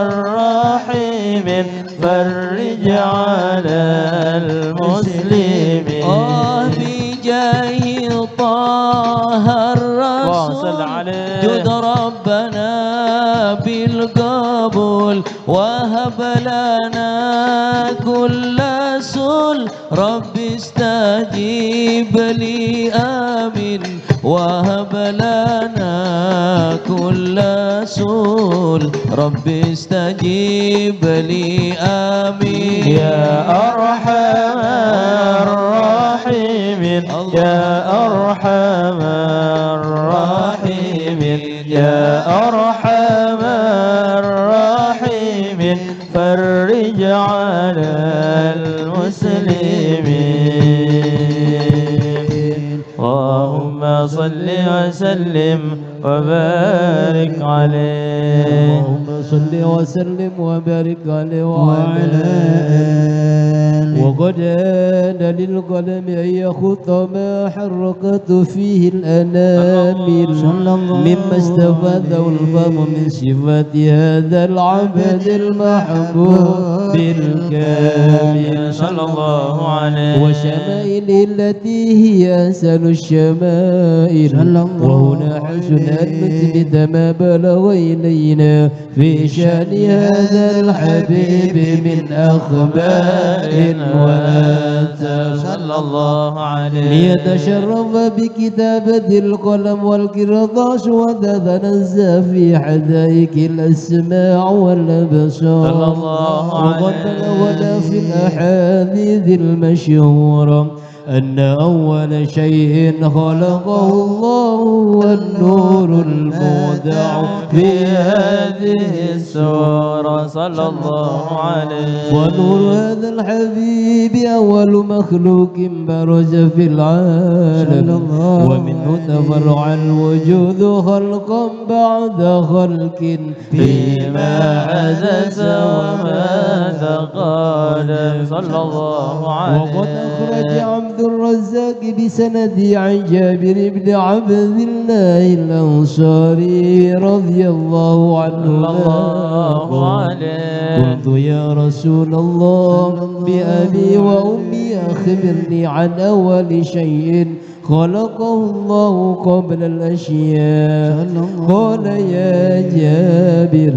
الراحمين، فرج على المسلمين. آه، بجاه طه الرسول، اللهم صل عليه. جد ربنا بالقبول، وهب لنا كل سؤل. رب استجب لي، آمين. وهب لنا كل سؤل. رب استجب لي، آمين. يا أرحم الراحمين، الله. يا أرحم الراحمين، يا أرحم الراحمين، فرج على المسلمين. اللهم صل وسلم وبارك عليه. اللهم صل وسلم وبارك عليه وعلى وعلى آله. آله. وقد آن للقلم أن يخط ما حركت فيه الأنامل، صلى الله مما استفاده الفم من صفات هذا العبد المحبوب الكامل، صلى الله عليه. وشمائله التي هي أحسن الشمائل. صلى الله وهنا حسن أن عليه. نثبت ما بلغ إلينا في شأن هذا الحبيب من أخبار وآثار. صلى الله عليه. ليتشرف بكتابة القلم والقرطاس وتتنزه في حدائق الأسماع والأبصار. صلى الله عليه. وقد تناول في الأحاديث المشهورة أن أول شيء خلقه الله هو النور المودع في هذه السورة، صلى الله عليه. ونور هذا الحبيب أول مخلوق برز في العالم، صلى الله ومنه عليه. تفرع الوجود خلقا بعد خلق فيما حدث وما تقدم، صلى الله عليه. وقد أخرج عبد الرزاق بسنده عن جابر بن عبد الله الأنصاري رضي الله عنهما، صلى الله عليه. قلت: يا رسول الله، صلى الله بأبي عليه. وأمي، أخبرني عن أول شيء خلقه الله قبل الأشياء. صلى الله قال: يا عليه. جابر،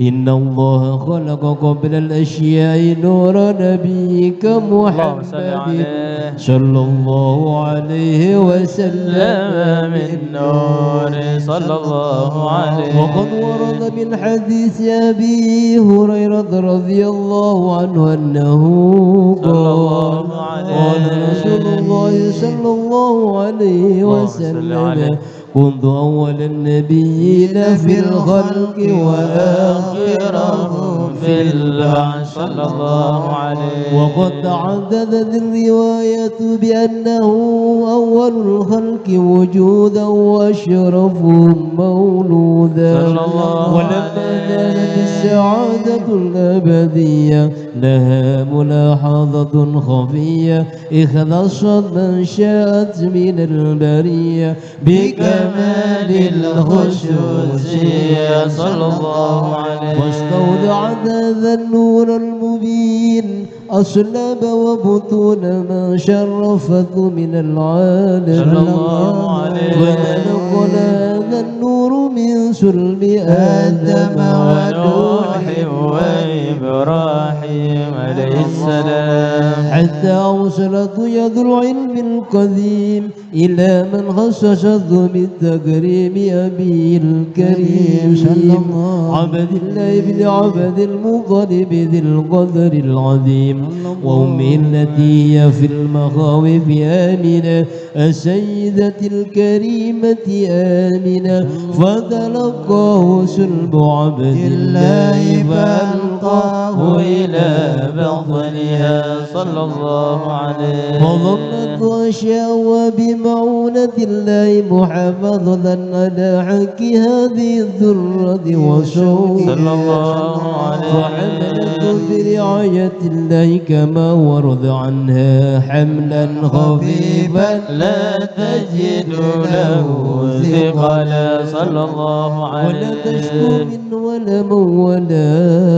إن الله خلق قبل الأشياء نور نبيك اللهم صل محمد، عليه. صلى الله عليه وسلم، من نور، صلى الله عليه. وقد ورد من حديث أبي هريرة رضي الله عنه أنه صلى الله قال، عليه. قال رسول الله صلى الله عليه اللهم صل وسلم، عليه. كنت أول النبيين في الخلق وآخرهم في البعث، صلى الله عليه. وقد تعددت الروايات بأنه أول الخلق وجودا وأشرفهم مولودا. صلى الله ولما عليه. نالت السعادة الأبدية لها ملاحظة خفية اختصت من شاءت من البرية بكمال الخصوصية، صلى الله عليه. واستودعت هذا النور المبين أصلاب وبطون من شرفته من العالم، صلى الله عليه. ونقل هذا النور من صلب آدم ونوح وإبراهيم عليه السلام. حتى أوصلت يد العلم القديم إلى من خصصته بالتكريم أبي الكريم صلى الله عبد الله بن عبد المطلب ذي القدر العظيم وأمه التي هي في المخاوف آمنة السيدة الكريمة آمنة فتلقاه صلب عبد الله فألقاه إلى بطنها صلى الله عليه. فضمته أشياء بمعونة الله محافظة على حق هذه الذرة وشوق. صلى الله عليه. فحملته برعاية الله كما ورد عنها حملا خفيفا لا تجد له ثقلا. صلى الله عليه. ولا تشكو منه ولا من ولا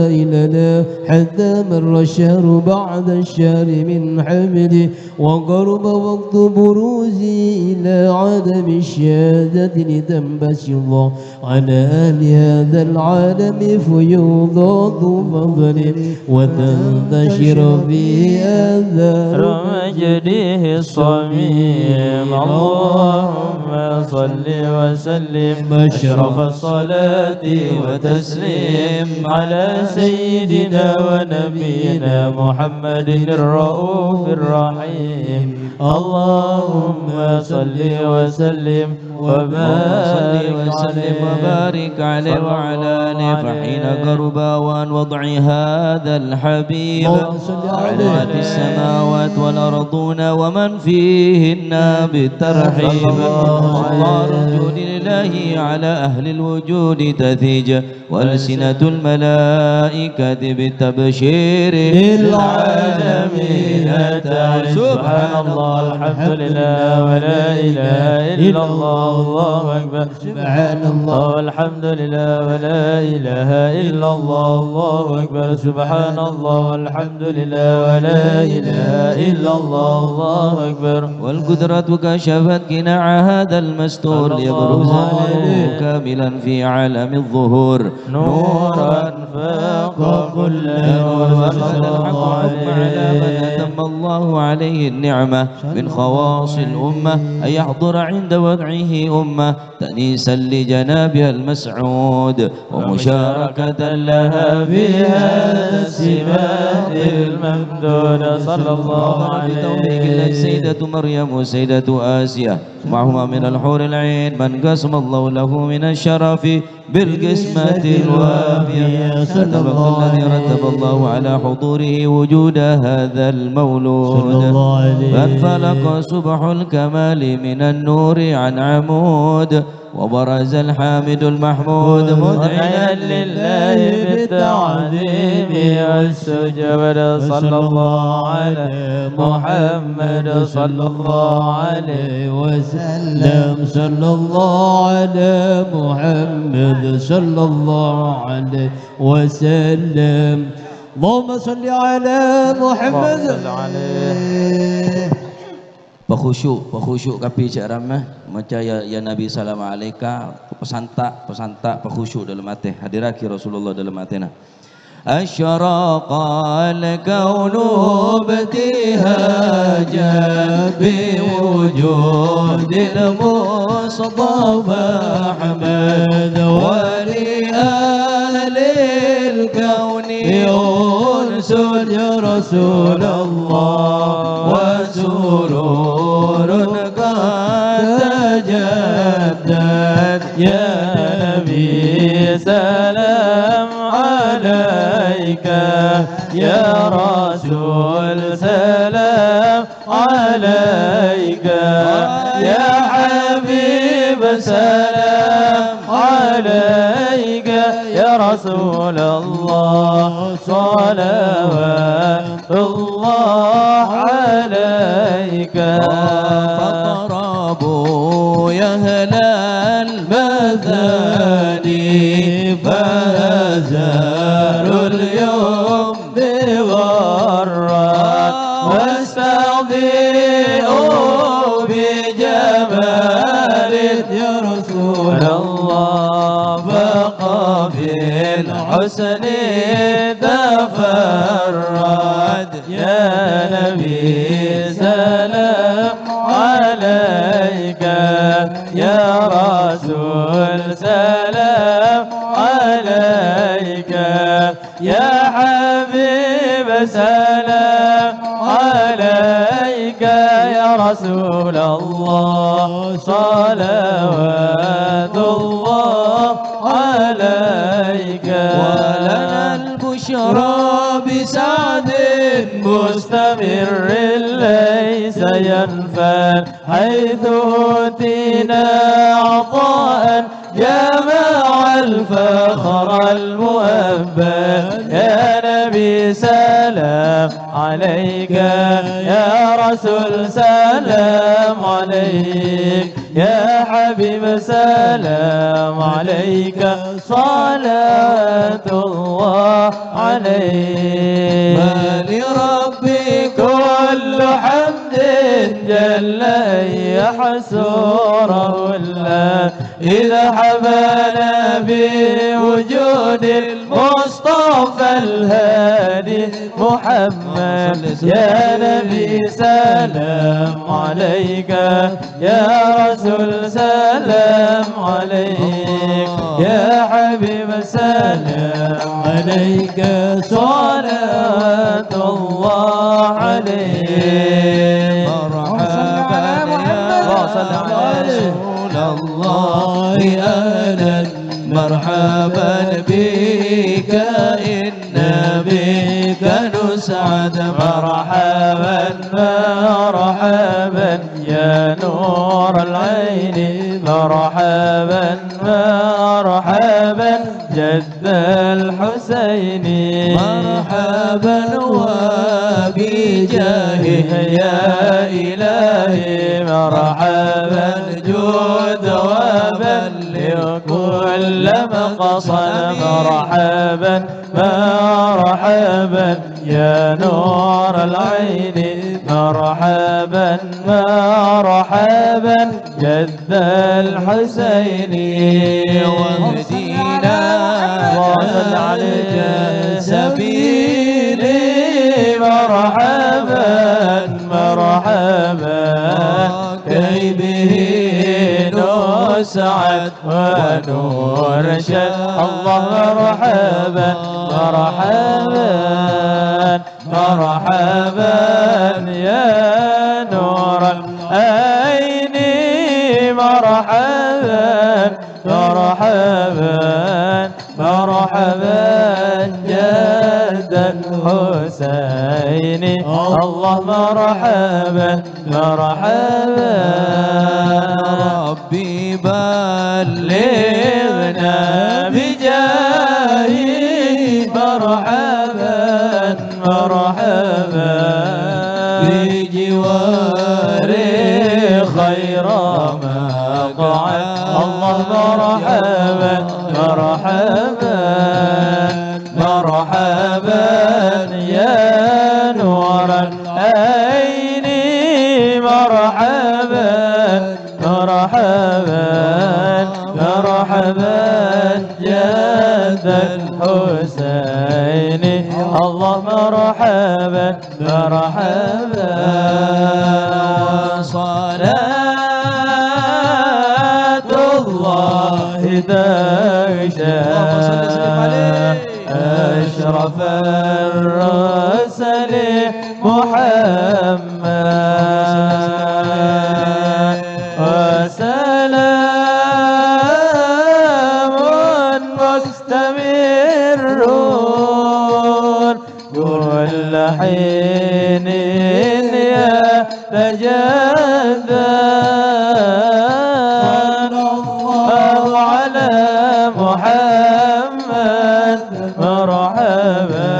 إلنا حتى مر الشهر بعد الشهر من حمله وقرب وقت بروزه إلى عالم الشهادة لتنبسط على أهل هذا العالم فيوضات فضله وتنتشر فيه آثار مجده الصميم. اللهم صل وسلم أشرف الصلاة وتسليم على سيدنا ونبينا محمد الرؤوف الرحيم. اللهم صل وسلم وبارك وسلم عليه. وبارك عليه وعلى آله. فحين قرب أوان وضع هذا الحبيب، اللهم صل عليه. علت السماوات والأرضون ومن فيهن بالترحيب. صلى الله عليه. وصار الجود لله على أهل الوجود تثيج. وألسنة الملائكة بالتبشير للعالمين تعج. سبحان الله والحمد لله ولا إله إلا الله، الله أكبر. سبحان الله والحمد لله ولا إله إلا الله، الله أكبر. سبحان الله والحمد لله ولا إله إلا الله، الله أكبر. والقدرة كشفت قناع هذا المستور ليبرز نوره كاملا في عالم الظهور. نورا فاق كل نور. وأرسل الحق الحكم على من أتم الله عليه النعمة من خواص الأمة أن يحضر عند وضعه أمة تأنيسا لجنابها المسعود ومشاركة لها في هذا السباق الممدود. صلى الله عليه. بتوفيق الله السيدة مريم والسيدة آسيا معهما من الحور العين من قسم الله له من الشرف بالقسمة الوافية. صلى الله عليه. الذي رتب الله على حضوره وجود هذا المولود. صلى الله عليه. فانفلق صبح الكمال من النور عن عمود، وبرز الحامد المحمود مذعنا لله بالتعظيم والسجود. صلى الله على محمد صلى الله عليه وسلم. صلى الله على محمد صلى الله عليه وسلم. اللهم صل على محمد. اللهم صل عليه. Pakhusyu', pakhusyu' kabbhi jhâ' ramma, maca ya, ya Nabi salam alaika, pasanta', pasanta', pakhusyu' dâlem atè, hadirraghi Rasulullah dâlem atèna. أشرق الكون ابتهاجا بوجود المصطفى أحمد، ولأهل الكون أنس يا رسول الله، وسرور قد تجدد. يا نبي سلام عليك، يا رسول سلام عليك، يا حبيب سلام عليك، يا رسول الله صلوات الله عليك. فطربوا يا أهل المثاني فأزهروا اليوم بغرة واستضيئوا بجمال يا رسول الله. حسني تفرد يا نبي سلام عليك، يا رسول سلام عليك، يا حبيب سلام عليك، يا رسول الله صلوات الله عليك. ولنا البشرى بسعد مستمر ليس ينفد، حيث أوتينا عطاء جمع الفخر المؤبد. يا نبي سلام عليك، يا رسول سلام عليك، يا حبيب سلام عليك، صلاة الله عليك. ولربي كل حمد جل أن يحصره الله، إذ حبانا بوجود المصطفى الهادي محمد. يا نبي سلام عليك، يا رسول سلام عليك، يا حبيب سلام عليك، صلاة الله عليك. مرحبا يا رسول الله، أهلا مرحبا بك، إنا بك نسعد. مرحبا، مرحبا يا نور العين، مرحبا، مرحبا جد الحسين. مرحبا وبجاهه يا إلهي، مرحبا جد وبلغ كل مقصد. مرحبا، مرحبا يا نور العين، مرحبا، مرحبا جد الحسين. واهدنا اللهم صل عليك. سبيلي. مرحبا، مرحبا كي به نسعد ونرشد. الله مرحبا، مرحبا، مرحبا يا نور العين، مرحبا، مرحبا، مرحبا جد الحسين. الله مرحبا، مرحبا. ربي بلغنا بجاهه. مرحبا، مرحبا بجوار خير مقعد. الله مرحبا، مرحبا، مرحبا يا نور العين، مرحبا، مرحبا، مرحبا جد الحسين. الله مرحبا، مرحبا. صلاة الله تغشى اللهم صل وسلم عليه. أشرف الرسل محمد. وسلام مستمر كل حين يتجدد. صلى الله على محمد، مرحبا.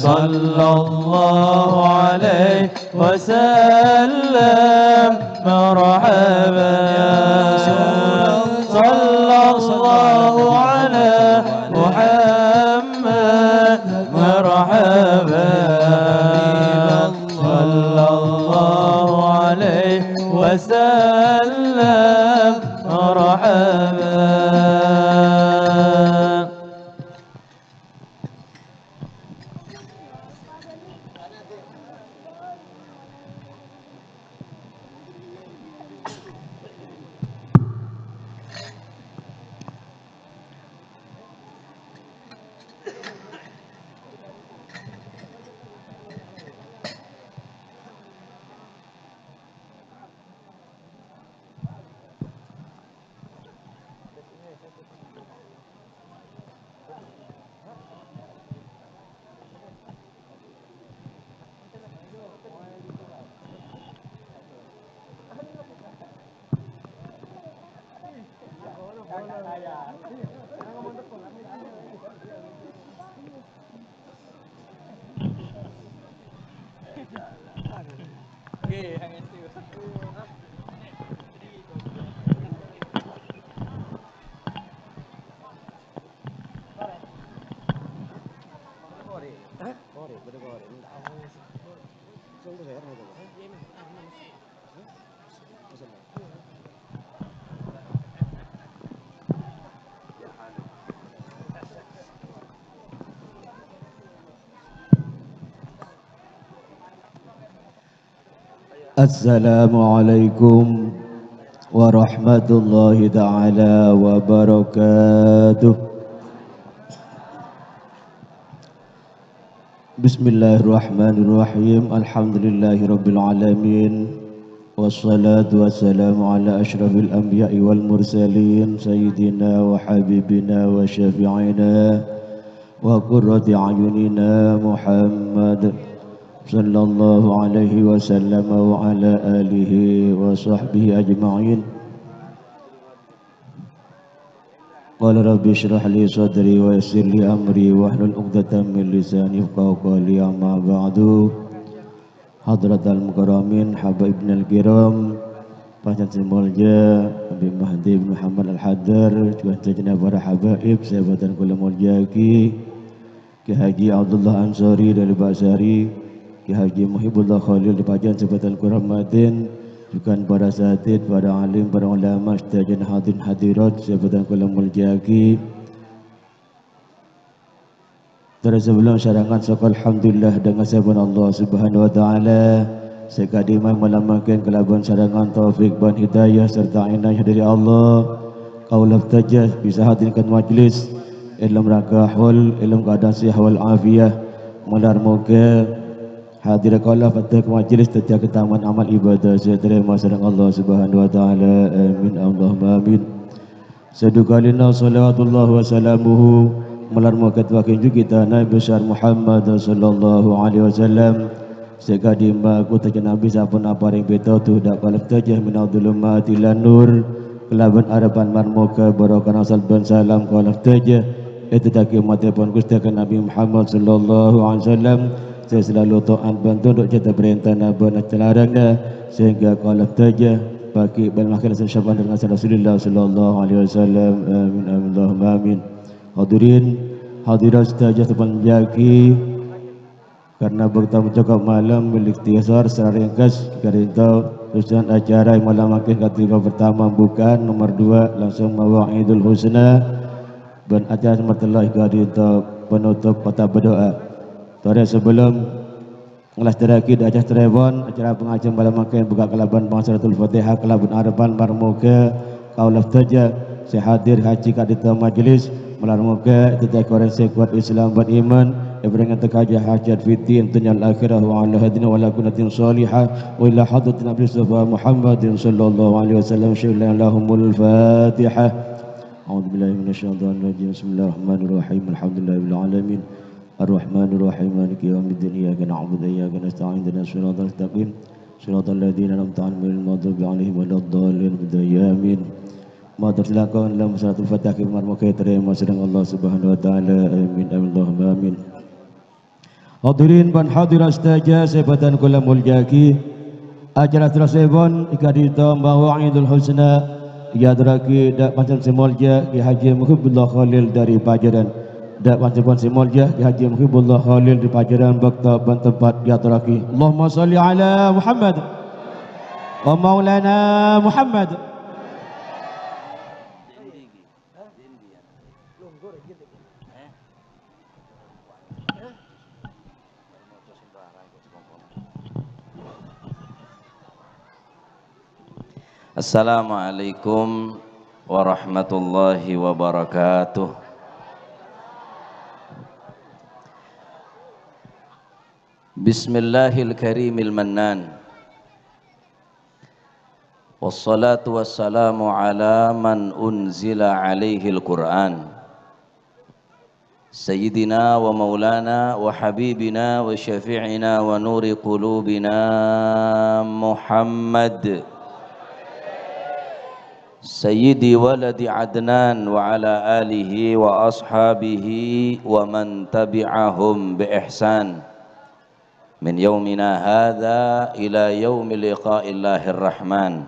صلى الله عليه وسلم. مرحبا. صلى الله على محمد. مرحبا. صلى الله عليه وسلم. مرحبا. Assalamualaikum warahmatullahi taala wabarakatuh. Bismillahirrahmanirrahim. Alhamdulillahirabbil alamin. Wassalatu wassalamu ala asyrafil anbiya'i wal mursalin, sayyidina wa habibina wa syafi'ina wa qurrati a'yunina Muhammad sallallahu alaihi wasallam wa ala alihi wa sahbihi ajma'in. Qala rabbi shrah li sadri wa yassir li amri wahlul 'uqdatam min lisani yafqahu qawli, amma ba'du. Hadratal mukarramin, habaibnal kiram, panjhennengan sè molja Habib Mahdi bin Muhammad Al-Haddar, jhughân sadhâjâna para habaib sè bhâdhân kaulâ molja'aghi, Kè Haji Abdullah Ansori dâri Basari, Kè Haji Muhibullah Khalil dâri Pajhân sè bhâdhân kaulâ hormadhi, jhughân para asatidz, para alim, para ulama, sadhâjâna hadirin hadirat sè bhâdhân kaulâ molja'aghi. Terros sabellunna sareng sokor alhamdulillah dâ' ngasèpon Allah Subhanahu wa Ta'ala sè kadhimma malem mangkèn kalabân sareng taufik bân hidayah sarta inayah dâri Allah, kaulâ sadhâjâ bisa hadir ka majlis è dâlem rangka haul, è dâlem keadaan sihah wal afiyah. Moghâ-moghâ hadir kaulâ paddhâ ka majlis dhâddhiyâ kataman amal ibadah sè ètarèma sareng Allah Subhanahu wa Ta'ala. Amin, Allahumma amin. Sè dhu kalina shalawatullah wa salamuhu, moghâ-moghâ ètowaghi jhughân kita Nabi besar Muhammad sallallahu alaihi wasallam. Sè kadhimma ghustè Nabi sampon aparèng pètodhu dâ' kaulâ sadhâjâ minadh dhulumati ilan nur. Kalabân arebbhân moghâ-moghâ barokahna shalawat bân salam kaulâ sadhâjâ èdhâddhiyâghi ommaddhâpon Ghustè Nabi Muhammad sallallahu alaihi wasallam sè salalu ta'at bân tundhuk jhâ' parèntana bân acalarana, sehingga kaulâ sadhâjâ bâghi' bân maghfirah syafaat dâri Rasulullah sallallahu alaihi wasallam. Amin, amin, Allahumma amin. Hadirin, hadirat sadhâjâ sè molja'aghi, karena bâkto cokop malem, bil ikhtisar secara ringkas, ka'dinto terrosan acara malem mangkèn ka'dinto pertama bukaan, nomor dua langsung mawa'idul husna, bân acara nomor tello' ka'dinto penutup khotbah doa. Torè sabellunna ngalastèyaghi dâ' acara tarèpon, acara pangajiân malem mangkèn bukka' kalabân maca Suratul Fatihah, kalabân arebbhân moghâ-moghâ kaulâ sadhâjâ sè hadir hadir ka'dinto majlis, moghâ-moghâ èdhâddhiyâghi orèng sè kowat Islam bân iman, èparèngè hajat-hajat fid din, dunya wal akhirah, wa ala hadina wa ala kulli niyatin shalihah, wa ila hadratin Nabi Mustafa Muhammadin sallallahu alaihi wasallam, syulla lahumul Fatihah. A'udzubillahi minasyaitonirrajim. Bismillahirrahmanirrahim. Alhamdulillahirabbil alamin. Ar-Rahmanir Rahim, Maliki Yaumiddin, Iyyaka na'budu wa iyyaka nasta'in, ihdinas siratal mustaqim, siratal ladzina an'amta 'alaihim, ghairil maghdubi 'alaihim waladdallin, amin. Matur silakan dalam Suratul Fatihah, moghâ-moghâ ètarèma sareng Allah Subhanahu wa Ta'ala. Amin, amin, Allahumma amin. Hadirin bân hadirat sadhâjâ sè bhâdhân kaulâ molja'aghi, acara terrossèpon ka'dinto mawa'idul husna, èyatorraghi dâ' panjhennengan sè molja Kè Haji Muhibullah Khalil dâri Pajhârân. Dâ' panjhennengan sè molja Kè Haji Muhibullah Khalil dâri Pajhârân, bâkto bân tempat èyatorraghi. Allahumma shalli ala Muhammad. Wa maulana Muhammad. Assalamualaikum warahmatullahi wabarakatuh. Bismillahil karimil mannan. Wassalatu wassalamu ala man unzila alaihil Qur'an. Sayyidina wa maulana wa habibina wa syafi'ina wa nuri qulubina Muhammad Sayyidi waladi Adnan wa ala alihi wa ashabihi wa man tabi'ahum bi ihsan min yaumina hadza ila yaumi liqa'illahir rahman.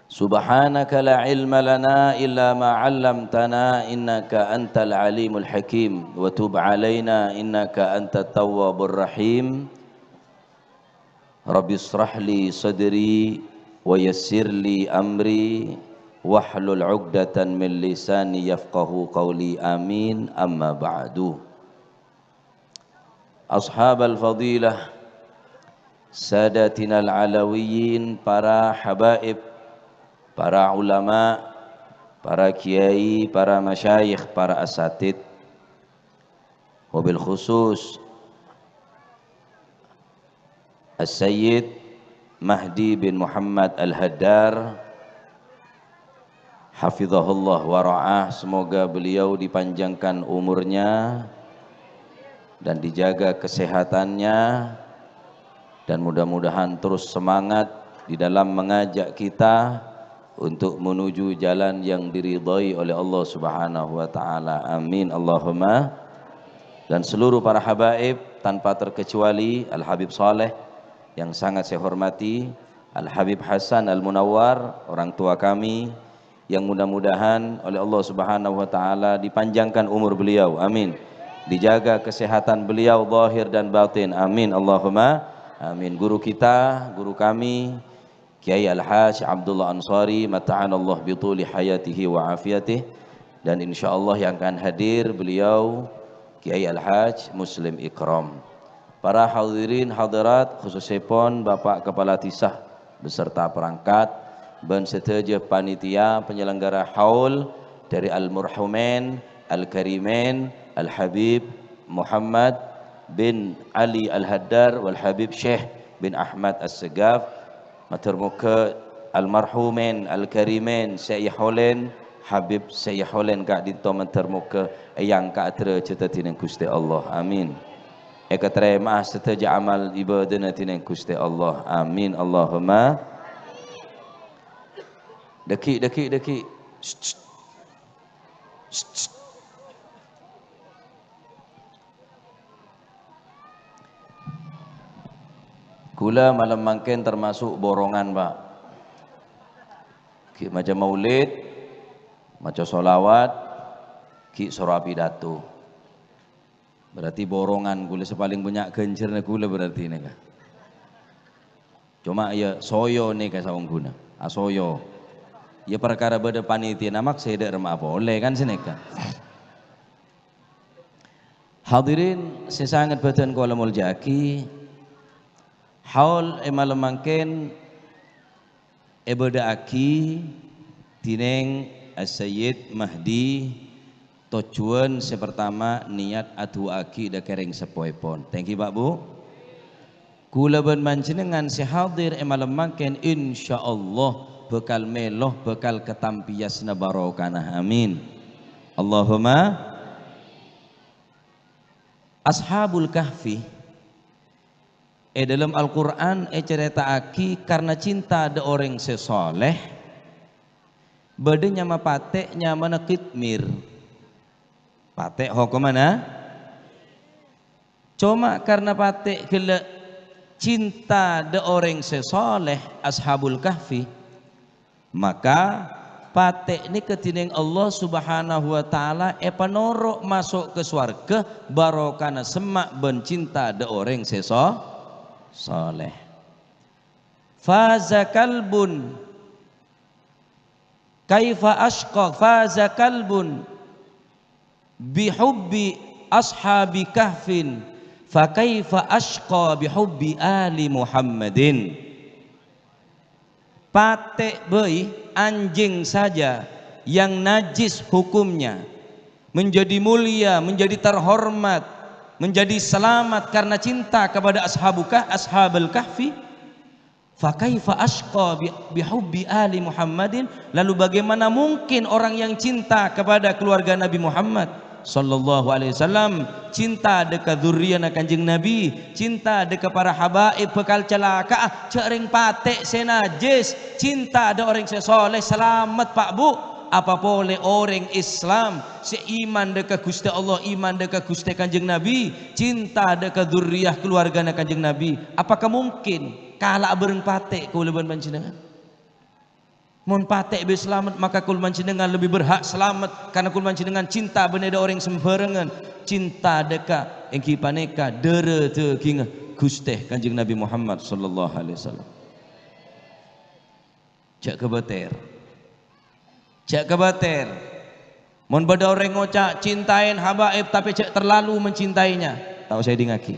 Subhanaka la ilma lana illa ma 'allamtana innaka antal alimul hakim wa tub 'alaina innaka antat tawwabur rahim. Rabbi israh li sadri wa yassir li amri wahlul 'uqdatan min lisani yafqahu qawli. Amin. Amma ba'du. Ashabal fadilah, sadatinal alawiyyin, para habaib, para ulama, para kiai, para masyayikh, para asatid, wabil khusus As-Sayyid Mahdi bin Muhammad Al-Haddar, hafizahullah wa ra'ah. Semoga beliau dipanjangkan umurnya dan dijaga kesehatannya, dan mudah-mudahan terus semangat di dalam mengajak kita untuk menuju jalan yang diridhai oleh Allah Subhanahu wa Ta'ala. Amin, Allahumma. Dan seluruh para habaib tanpa terkecuali Al Habib Saleh yang sangat saya hormati, Al Habib Hasan Al Munawwar, orang tua kami, yang mudah-mudahan oleh Allah Subhanahu wa Ta'ala dipanjangkan umur beliau. Amin. Dijaga kesehatan beliau zahir dan batin. Amin, Allahumma amin. Guru kita, guru kami, Kiai Al-Hajj Abdullah Ansari, mata'anallah bituli hayatihi wa afiyatih. Dan insyaallah yang akan hadir beliau Kiai Al-Hajj Muslim Ikram. Para hadirin hadirat, khususipun Bapak Kepala Desa beserta perangkat, ban sadhâjâ panitia penyelenggara haul dari Al-Marhumain Al-Karimain Al-Habib Muhammad bin Ali Al-Haddar wal Habib Syekh bin Ahmad As-Segaf. Mator moghâ Al-Marhumain Al-Karimain sè èhaulèn, Habib sè èhaulèn ka'dinto, mator moghâ èangka' dârâjhâddhâ dhinèng Ghustè Allah. Amin. Èkatarèma'a sadhâjâ amal ibadana dhinèng Ghustè Allah. Amin. Allahumma. Dhâggi', dhâggi', dhâggi'. Shh, shh. Shh, shh. Kaulâ malem mangkèn termasuk borongan, Pak. Ghi' maca maulid, maca sholawat, ghi' soro apidato. Berarti borongan kaulâ sè palèng bânnya' ghânjhârânna kaulâ berarti nèka. Coma ya soyo nèka saongghuna, asoyo. Ya parkara bâdâ panitia namak sè dâ' remma'a polè kan sanèka. Hadirin sè sanget bâdhân kaulâ molja'aghi, haul è malem mangkèn èbâdâ'aghi dhinèng As-Sayyid Mahdi. Tojjhuwân sè partama, niyat adu'aaghi dâ' kèrèng seppoèpon. Thank you, Pak, Bu. Kaulâ bân panjhennengngan sè hadir è malem mangkèn, insyaallah bhâkal mèlo, bhâkal katampèyasana barokana. Amin. Allahumma. Ashabul Kahfi è dâlem Al-Qur'an ècarèta'aghi karna cinta dâ' orèng sè soleh, bâdâ nyama patè' nyamana Qitmir. Patè' hokomma, nah? Coma karna patè' ghellâ' cinta dâ' orèng sè soleh, Ashabul Kahfi, maka patè' nèka dhinèng Allah Subhanahu wa Ta'ala èpanoro' maso' ka sowarghâ barokana semma' bân cinta dâ' orèng sè so-, soleh. Faza kalbun, kaifa asyqa, faza kalbun bihubbi ashabi kahfin, fa kaifa asyqa bihubbi ali Muhammadin. Patè' bhâi, anjing saja yang najis hukumnya, menjadi mulia, menjadi terhormat, menjadi selamat karena cinta kepada ashabu kah-, ashabal kahfi. Fa kaifa asyqa bi-, bihubbi ali Muhammadin? Lalu bagaimana mungkin orang yang cinta kepada keluarga Nabi Muhammad Sallallahu alaihi wasallam, cinta dâ' ka dzurriyana Kanjeng Nabi, cinta dâ' ka para habaib bhâkal calaka'a, jhâ' rèng patè' sè najjhis, cinta dâ' orèng sè soleh salamet, Pa', Bu'. Apa polè orèng Islam sè iman dâ' ka Ghustè Allah, iman dâ' ka Ghustè Kanjeng Nabi, cinta dâ' ka dzurriyah kaluwargana Kanjeng Nabi? Apakah mungkin kala'a bhâreng patè' kaulâ bân panjhennengngan? Mon patè' bi' salamet, maka kaulâ panjhennengngan lebbi berhak salamet, karna kaulâ panjhennengngan cinta bânnè dâ' orèng sambhârângan, cinta dâ' ka èngghi panèka dârâ dhâghingnga Ghustè Kanjeng Nabi Muhammad sallallahu alaihi wasallam. Jhâ' kabâter. Jhâ' kabâter. Mon bâdâ orèng ngoca', "Cintain habaib, tapè jhâ' terlalu mencintainya." Ta' osa èdingngaghi.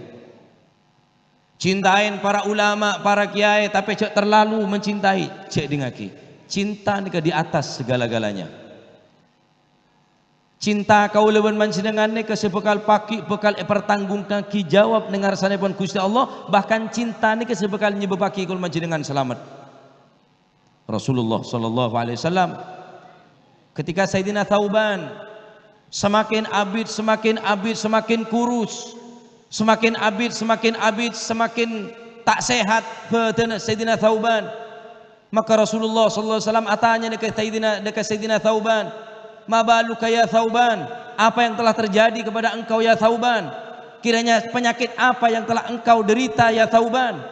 "Cintain para ulama, para kiai, tapè jhâ' terlalu mencintai." Jhâ' èdingngaghi. Cinta nèka di atas segala-galanya. Cinta kaulâ bân panjhennengngan nèka sè bhâkal pagghi' bhâkal èpartanggungngaghi jawab neng arsanèpon Ghustè Allah, bahkan cinta nèka sè bhâkal nyebâbbhâghi kaulâ panjhennengngan salamet. Rasulullah sallallahu alaihi wasallam, ketika Sayyidina Thauban semakin abit, semakin abit, semakin kurus, semakin abit, semakin abit, semakin ta' sehat bhâdhânna Sayyidina Thauban. Maka Rasulullah sallallahu alaihi wasallam atanya dâ' ka Sayyidina, dâ' ka Sayyidina Thauban, "Ma baluka ya Thauban? Apa yang telah terjadi kepada engkau, ya Thauban? Kiranya penyakit apa yang telah engkau derita, ya Thauban?"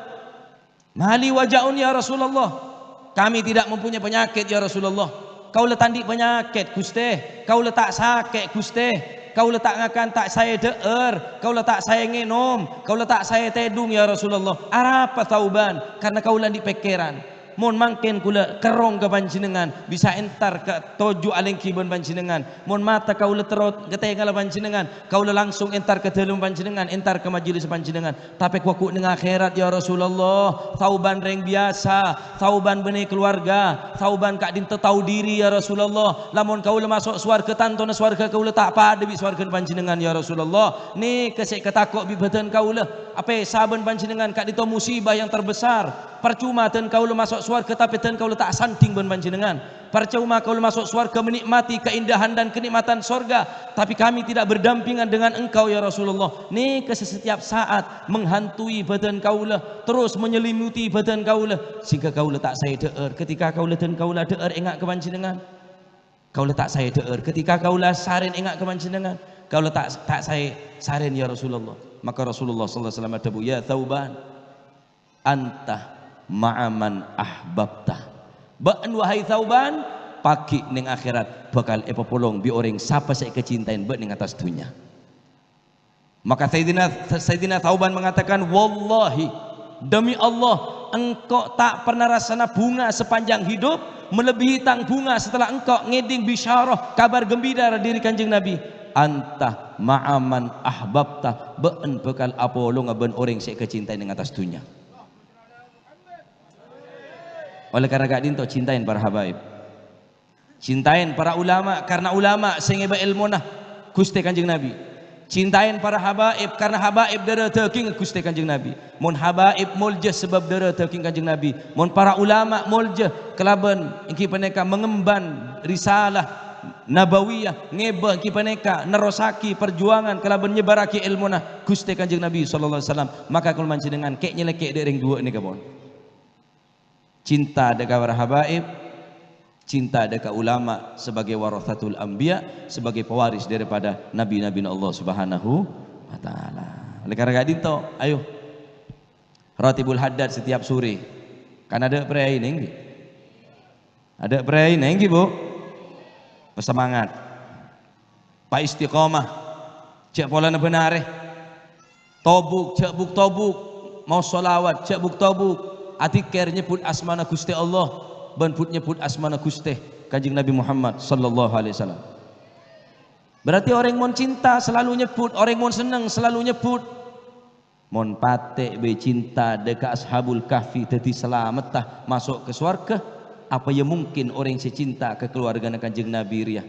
"Ma li waja'un, ya Rasulullah?" "Kami tidak mempunyai penyakit, ya Rasulullah." "Kaulâ ta' andi' panyakèt, Ghustè. Kaulâ ta' sakè', Ghustè. Kaulâ ta' ngakan ta' saè dhâ'âr. Kaulâ ta' saè ngènom. Kaulâ ta' saè tèdung, ya Rasulullah." "Arapa, Thauban?" "Karna kaulâ andi' pèkkèran. Mon mangkèn kaulâ kerrong ka panjhennengngan, bisa entar ka toju' alèngghi bân panjhennengngan. Mon mata kaulâ terro katèngalla panjhennengngan, kaulâ langsung entar ka dâlem panjhennengngan, entar ka majelis panjhennengngan. Tapè ghu-, ghu neng akhèrat, ya Rasulullah, Thauban rèng biyasa, Thauban bânnè kaluwarga, Thauban ka'dinto tao dhiri, ya Rasulullah. Lamon kaulâ maso' sowarghâ, tantona sowarghâ kaulâ ta' padâ bi' sowarghâna panjhennengngan, ya Rasulullah. Nèka sè èkatako' bi' bhâdhân kaulâ. Apèsa bân panjhennengngan ka'dinto musibah yang terbesar. Parcoma dhân kaulâ maso' sowarghâ, tapè dhân kaulâ ta' sandhing bân panjhennengngan. Parcoma kaulâ maso' sowarghâ menikmati keindahan dan kenikmatan sorga, tapi kami tidak berdampingan dengan Engkau, ya Rasulullah." Nèka sè setiap saat menghantui bhâdhân kaulâ, terus menyelimuti bhâdhân kaulâ, sehingga kaulâ ta' saè dhâ'âr. Ketika kaulâ dhân kaulâ dhâ'âr enga' ka panjhennengngan, kaulâ ta' saè dhâ'âr. Ketika kaulâ sarèn enga' ka panjhennengngan, kaulâ ta', ta' saè sarèn, ya Rasulullah. Maka Rasulullah sallallahu alaihi wasallam adhâbu, "Ya Thauban, anta ma'a man ahbabta." Bâ'na, wahai Thauban, pagghi' neng akhèrat bhâkal èpapolong bi' orèng sapa sè èkacintaèn bâ'na neng attas dhunnya. Maka Sayyidina, Sayyidina Thauban mengatakan, "Wallahi, demi Allah, engko' ta' pernah rassana bhunga sepanjang hidup, melebihi tang bhunga setelah engko' ngèdhing bisyarah, kabar gembira dhâri Kanjeng Nabi. Anta ma'a man ahbabta, bâ'na bhâkal apolonga bân orèng sè èkacintaè neng attas dhunnya." Oleh karena ka'dinto cintaèn para habaib. Cintaèn para ulama, karena ulama sè ngèbâ èlmona Ghustè Kanjeng Nabi. Cintaèn para habaib, karena habaib dârâ dhâghing Ghustè Kanjeng Nabi. Mon habaib molja sabâb dârâ dhâghing Kanjeng Nabi. Mon para ulama molja kalabân èngghi panèka mengemban risalah nabawiyah, ngèbâ èngghi panèka nerrossaghi parjuwangan kalabân nyebbhârraghi èlmona Ghustè Kanjeng Nabi sallallahu alaihi wasallam. Maka kaulâ panjhennengngan kè' nyèlèkè' dâ' rèng duwâ' nèka, pon. Cinta dâ' ka para habaib, cinta dâ' ka ulama sebagai warasatul anbiya, sebagai pewaris daripada nabi-nabina Allah Subhanahu wa Ta'ala. Oleh karena ka'dinto, ayo, Ratibul Haddad setiap sore. Kan adâ' peraina, èngghi? Adâ' peraina, èngghi, Bu? Pasemangat. Paistiqomah. Jhâ' polana bân arè. Tobuk, jhâ' buk-tobuk. Maos sholawat, jhâ' buk-tobuk. Adzikir, nyebbhut asmana Ghustè Allah, bân bhut nyebbhut asmana Ghustè Kanjeng Nabi Muhammad sallallahu alaihi wasallam. Berarti orèng mon cinta selalu nyebbhut, orèng mon senneng selalu nyebbhut. Mon patè' bi' cinta dâ' ka Ashabul Kahfi dhâddhi salametta maso' ka sowarghâ, apa ya mungkin orèng sè cinta ka kaluwargana Kanjeng Nabi rèya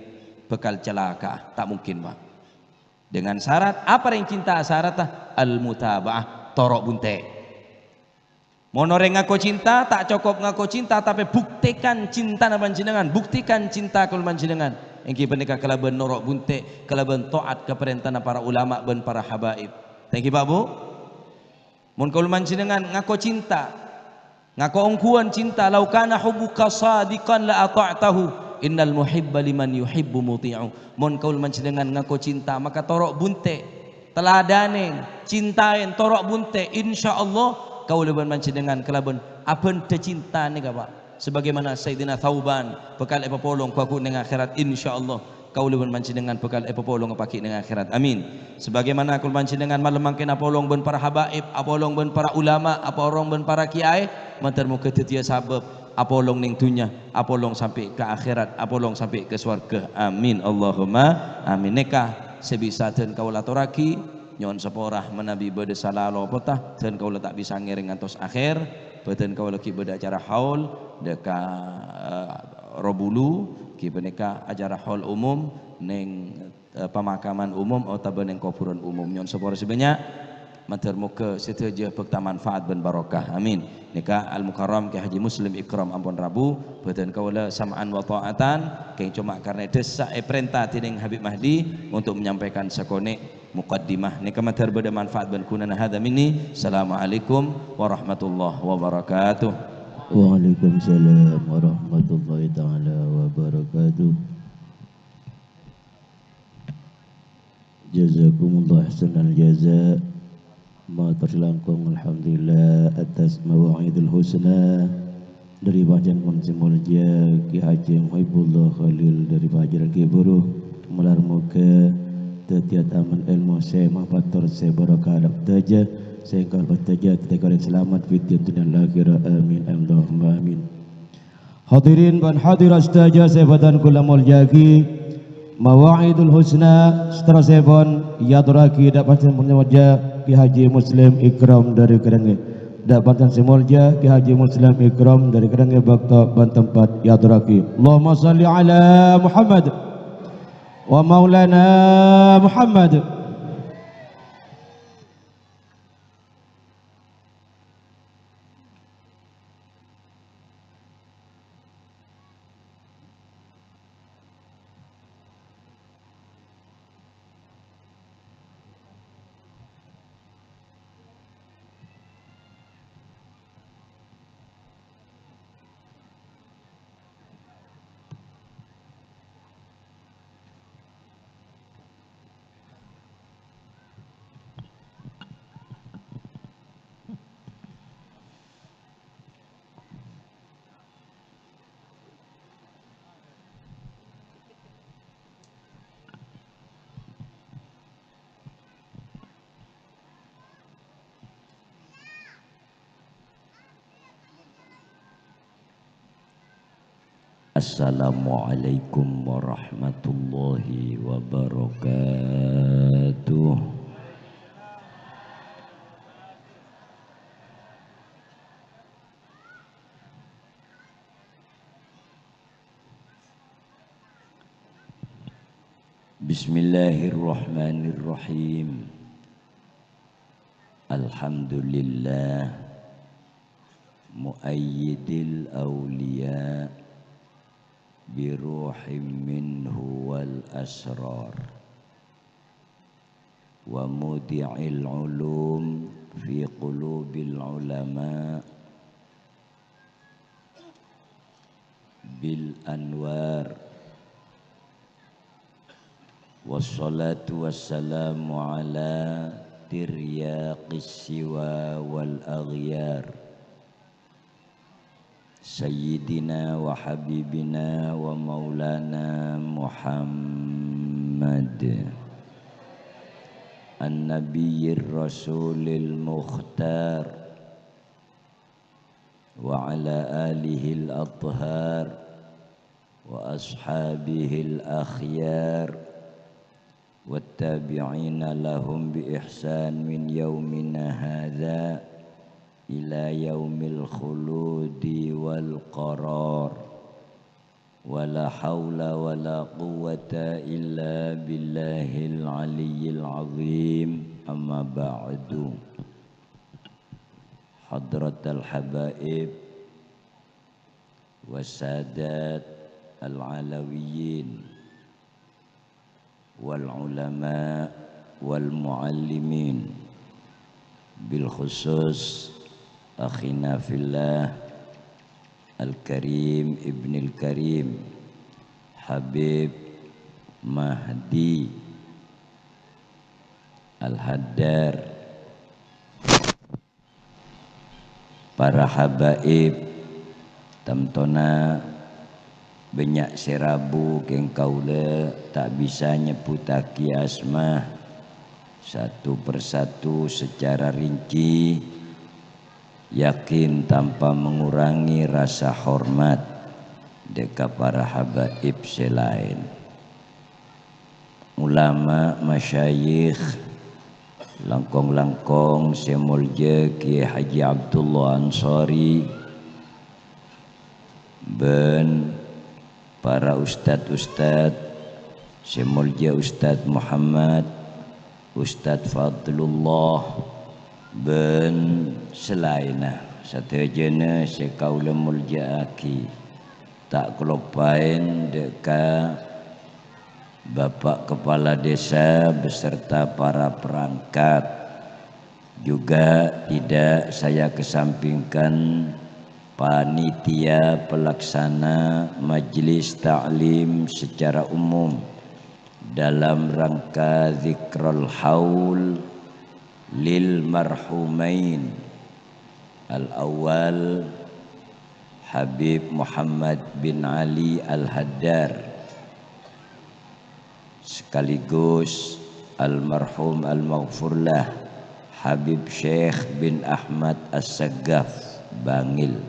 bhâkal calaka'a? Ta' mungkin, Pak. Dengan syarat, apa rèng cinta syaratna? Al-mutaba'ah, toro' bunte'. Mon orèng ngako cinta, ta' cokop ngako cinta, tapè buktikan cintana panjhennengngan, buktikan cinta kaulâ panjhennengngan. èngghi panèka kalabân noro' bunte', kalabân ta'at ka parèntana para ulama bân para habaib. Ta' èngghi, Pa', Bu? Mon kaulâ panjhennengngan ngako cinta, ngako ongghuwân cinta, "Lau kana hubbuka shadiqan la ata'tahu, innal muhibba liman yuhibbu muti'u." Mon kaulâ panjhennengngan ngako cinta, maka toro' bunte', teladanè, cintaè, toro' bunte', insyaallah kaulâ bân panjhennengngan kalabân abhândhâ cinta nèka, Pa'. Sebagaimana Sayyidina Thauban bhâkal èpapolong bhâghu neng akhèrat, insyaallah. Kaulâ bân panjhennengngan bhâkal èpapolong paghi' neng akhèrat. Amin. Sebagaimana kaulâ panjhennengngan malem mangkèn apolong bân para habaib, apolong bân para ulama, apolong bân para kiyaè, mandhâr moghâ dhâddhiyâ sabâb apolong neng dhunnya, apolong sampè' ka akhèrat, apolong sampè' ka sowarghâ. Amin. Allahumma amin. Nèka sè bisa dân kaulâ atorraghi, nyo'on sapora manabi bâdâ sala lopota, dân kaulâ ta' bisa ngèrèng ngantos akhèr, bâdân kaulâ ghi' bâdâ acara haul, dâ' ka, eh, Robulu, ghi' panèka acara haul umum neng eh, pemakaman umum otabâ neng koburan umum. Nyo'on sapora sè bânnya', mandhâr moghâ sadhâjâ bhâkta manfaat bân barokah. Amin. Nèka Al-Mukarram Kiai Haji Muslim Ikram ampon rabu, bâdân kaulâ sam'an wa tha'atan, kèng coma karna dâssa èparènta dhinèng Habib Mahdi untuk menyampaikan sakonè' mukaddimah. Nèka mandhâr bâdâ manfaat bân ghunana. Hadza minni. Assalamualaikum warahmatullahi wabarakatuh. Waalaikumsalam warahmatullahi taala wabarakatuh. Jazakumullah ahsanal jaza. Mator langkong alhamdulillah atas mawa'idul husna dâri panjhennengngan sè molja Ki Haji Muhibullah Khalil dâri Pajaran Kiburu. Malar moghâ dhâddhiyâ taman èlmo sè mapator sè barokah dâ' sadhâjâ, sè engkol sadhâjâ dhâddhi orèng salamet fid dunya wal akhirah. Amin. Allahumma amin. Hadirin bân hadirat sadhâjâ sè bâdhân kaulâ molja'aghi, Mawa'idul Husna saterrossèpon èyatorraghi dâ' panjhennengngan sè molja Ki Haji Muslim Ikram dâri Kerengngè. Dâ' panjhennengngan sè molja Ki Haji Muslim Ikram dâri Kerengngè bâkto bân tempat èyatorraghi. Allahumma shalli ala Muhammad wa maulana Muhammad. Assalamualaikum warahmatullahi wabarakatuh. Bismillahirrahmanirrahim. Alhamdulillah, muayyidil auliya bi ruhim minhu wal asrar, wa mudi'il ulum fi qulubil ulama bil anwar. Wassalatu wassalamu ala tiryaqis siwa wal aghyar, Sayyidina wa Habibina wa Maulana Muhammad, An-Nabiyyir Rasulil Mukhtar, wa ala alihil athhar, wa ashabihil akhyar, wattabi'ina lahum bi ihsan min yaumina hadza ila yaumil khuludi wal qarar. Wa la haula wa la quwwata illa billahil aliyyil azim. Amma ba'du. Hadratal habaib wa sadat al-alawiyyin, والعلماء والمعلمين، بالخصوص أخينا في الله الكريم ابن الكريم حبيب مهدي الهدار. Para habaib, tamtona bânnya' sè rabu kèng kaulâ ta' bisa nyebbhuttaghi asma satu persatu secara rinci, yakin tanpa mengurangi rasa hormat dâ' ka para habaib sè laèn. Ulama, masyayikh, langkong-langkong sè molja Kiai Haji Abdullah Ansori, bân para ustad-ustad sè molja Ustad Muhammad, Ustad Fadlullah, bân salaènna sadhâjâna sè kaulâ molja'aghi. Ta' kaloppaèn dâ' ka Bapak Kepala Desa beserta para perangkat. Juga tidak saya kesampingkan panitia pelaksana majelis taklim secara umum dalam rangka zikrul haul lil marhumain al-awwal Habib Muhammad bin Ali Al-Haddar, sekaligus almarhum almaghfurlah Habib Syekh bin Ahmad As-Saggaf Bangil,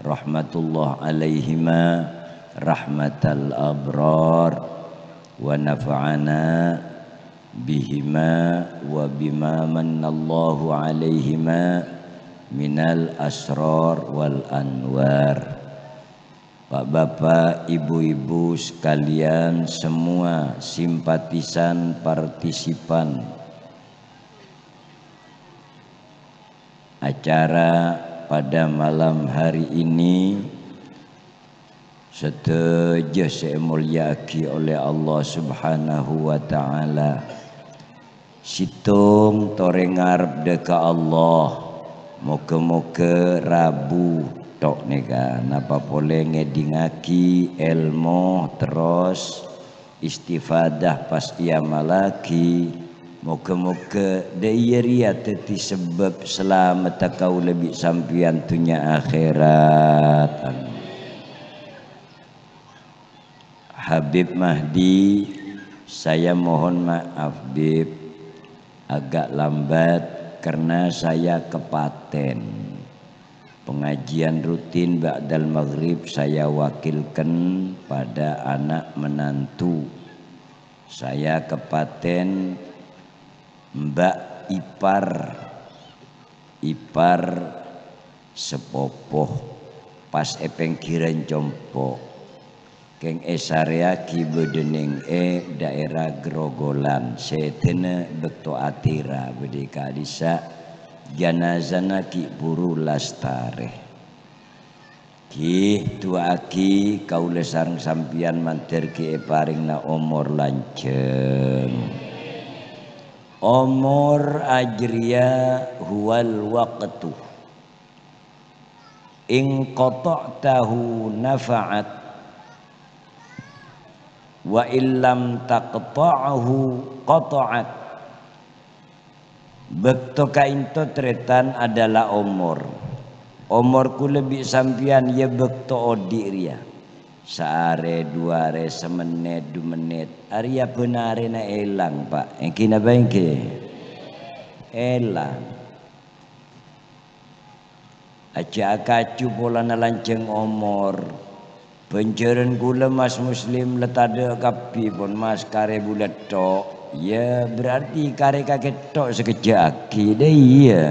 rahmatullah alaihima rahmatal abrar, wa nafa'ana bihima wa bima mannallahu alaihima minal asrar wal anwar. Pak-bapak, ibu-ibu sekalian, semua simpatisan, partisipan acara pada malam hari ini, sadhâjâ sè èmolja'aghi oleh Allah Subhanahu wa Ta'ala. Sèttong torè ngarep dâ' ka Allah, moghâ-moghâ rabu tok nèka napa polè ngèdingngaghi èlmo terros istifadah pas èamallaghi. Moghâ-moghâ dâ' iyâ rèya dhâddhi sabâb salameddhâ kaulâ bi' sampèyan dhunnya akhèrat. Amin. Habib Mahdi, saya mohon maaf, Bib, agak lambat karena saya kepatèn. Pengajian rutin ba'dal maghrib saya wakilkan pada anak menantu. Saya kepatèn mbak ipar, ipar sepopo, pas è pèngghirân compo'. Kèng èsarèyaghi bâdâ nèng è dhaèra Grogolan, sèdhâna bâkto atèra bâdâ è ka'dhissa', janazana ghi' buru lastarè. Ghi, du'aaghi kaulâ sareng sampèyan mandhâr ghi' èparèngana omor lanjhâng. Omor ajriya huwal waqtu. In qata'tahu nafa'at, wa illam taqta'hu qata'at. Bâkto ka'ènto tarètan adalah omor. Omor kaulâ bi' sampèyan yâ bâkto odi' rèya. Saarè, duarè, samennèt, dumennèt. Arèya bân arèna èlang, Pak. Èngghi napa èngghi? Èlang. Ajjhâ' akaju polana lanjhâng omor. Bânjhârân kaulâ, Mas Muslim, la tadâ' kabbhi, pon, Mas, karè bulâ tok. Yâ, berarti karè kakè tok sakejjhâ' aghi, dâ' iyâ.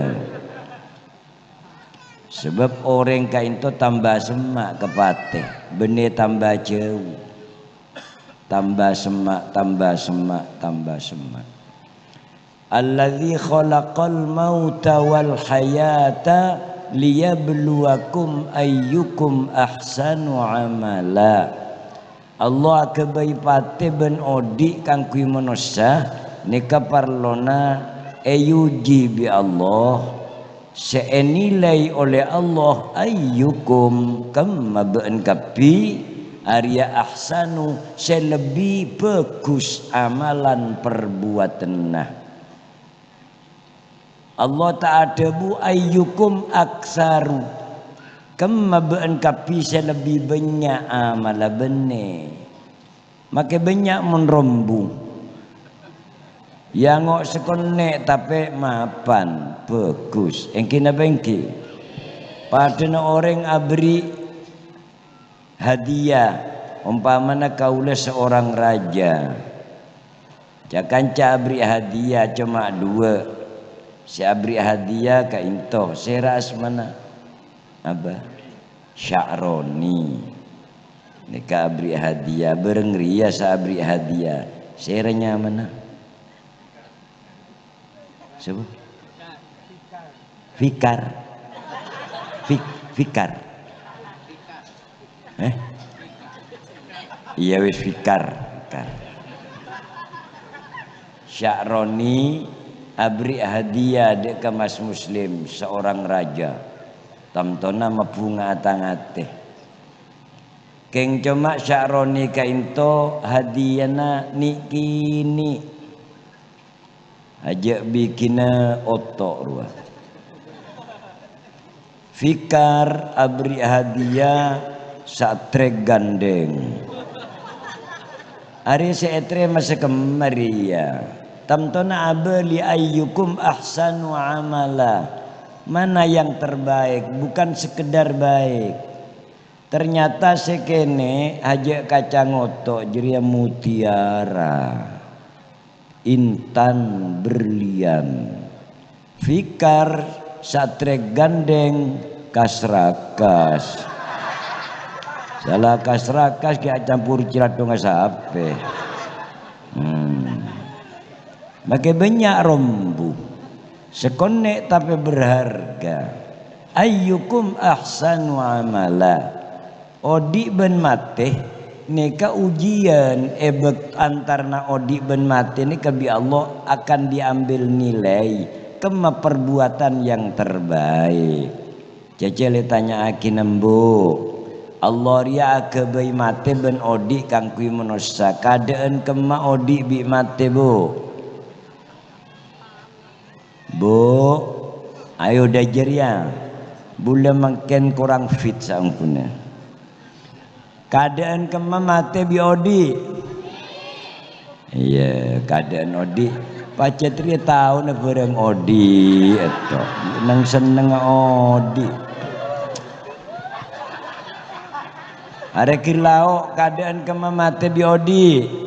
Sabâb orèng ka'ènto tamba semma' kapatè, bânnè tamba jâu. Tamba semma', tamba semma', tamba semma'. Alladzi khalaqal mauta wal hayata liyabluwakum ayyukum ahsanu amala. Allah aghâbây patè bân odi' kaangghuy manossa, nèka parlona èuji bi' Allah. Sè ènilai olè Allah, "Ayyukum," kemma bâ'ân kabbhi, "arèya ahsanu," sè lebbi bhâghus amalan parbuwâdhânna. Allah ta' adhâbu, "Ayyukum aktsaru," kemma bâ'ân kabbhi sè lebbi bânnya' amalla bânnè. Makè bânnya' mon rombu. Yâ, ngo' sakonnè' tapè mapan, bhâghus. Èngghi napa èngghi? Padâna orèng aberri' hadiah, ompamana kaulâ seorang raja. Ca-kanca aberri' hadiah coma duwâ'. Sè aberri' hadiah ka'ènto, sèra asmana? Abah Sya'roni. Nèka aberri' hadiah, bâreng rèya sè aberri' hadiah. Sèra nyamana? Sapa? Fikar. Fik-, Fikar. Eh? Iyâ wis, Fikar. Fikar. Sya'roni aberri' hadiah dâ' ka Mas Muslim, seorang raja. Tamtona mabbhunga tang atè. Kèng coma Sya'roni ka'ènto hadiahna nè'-kènè'. Ajâ' bigina oto' rowa. Fikar aberri' hadiah satrè gandeng. Arè sè ètarèma sakemma rèya. Tamtona abâli, "Ayyukum ahsanu amala." Mana yang terbaik, bukan sekedar baik. Ternyata sè kènè' ajâ' kaca ngoto' jârèya mutiara, intan, berlian. Fikar satrè gandeng, kas-rakas. Sala kas-rakas ghi' acampor cèrathongnga sapè. Hmm. Makè bânnya' rombu. Sakonnè' tapè berharga. "Ayyukum ahsanu amala." Odi' bân matè nèka ujian, è bâk-, antarana odi' bân matè nèka bi' Allah akan diambil nilai kemma perbuatan yang terbaik. Cècèlè tanya'aghi, nembu. Allah rèya aghâbây matè bân odi' kaangghuy manossa. Kaadâ'ân kemma odi' bi' matè, Bu? Bu, ayo dâjâr, yâ. Bulâ mangkèn korang fit saongghuna. Kaadâ'ân kemma matè bi' odi'? Iyâ, kaadâ'ân odi'. Pajhât rèya taona bhârâng odi', èto. Neng-sennengnga odi'. Arè ghi' lao' kaadâ'ân kemma matè bi' odi'.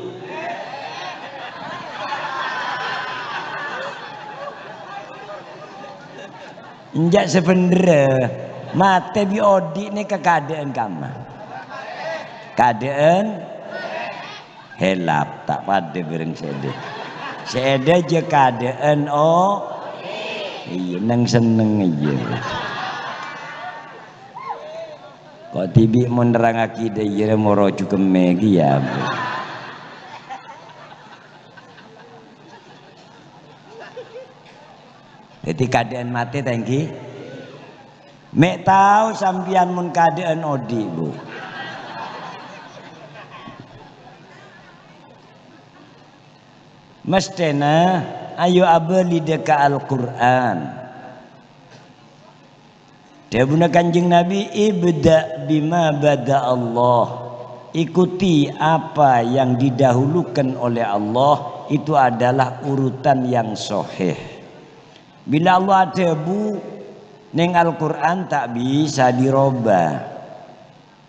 Enjâ' sabhendherra, matè bi' odi' nèka kaadâ'ân kemma? Kaadâ'ân helap, ta' padâ bhâreng sè èdâ. Sè èdâ jâ kaadâ'ân, o, iyâ, neng-senneng iyâ. Ko' dhibi' mon nerrangngaghi dâjârâ moro jukemmè kèya. Dhâddhi kaadâ'ân matè ta' ènggi? Mè' tao sampèyan mon kaadâ'ân odi', Bu. Mesthèna ayo abâli dâ' ka Al-Qur'an. Dhâbuna Kanjeng Nabi, "Ibda' bima bada Allah." Ikuti apa yang didahulukan oleh Allah, itu adalah urutan yang sahih. Bilâ Allah adhâbu neng Al-Qur'an ta' bisa dirobâ.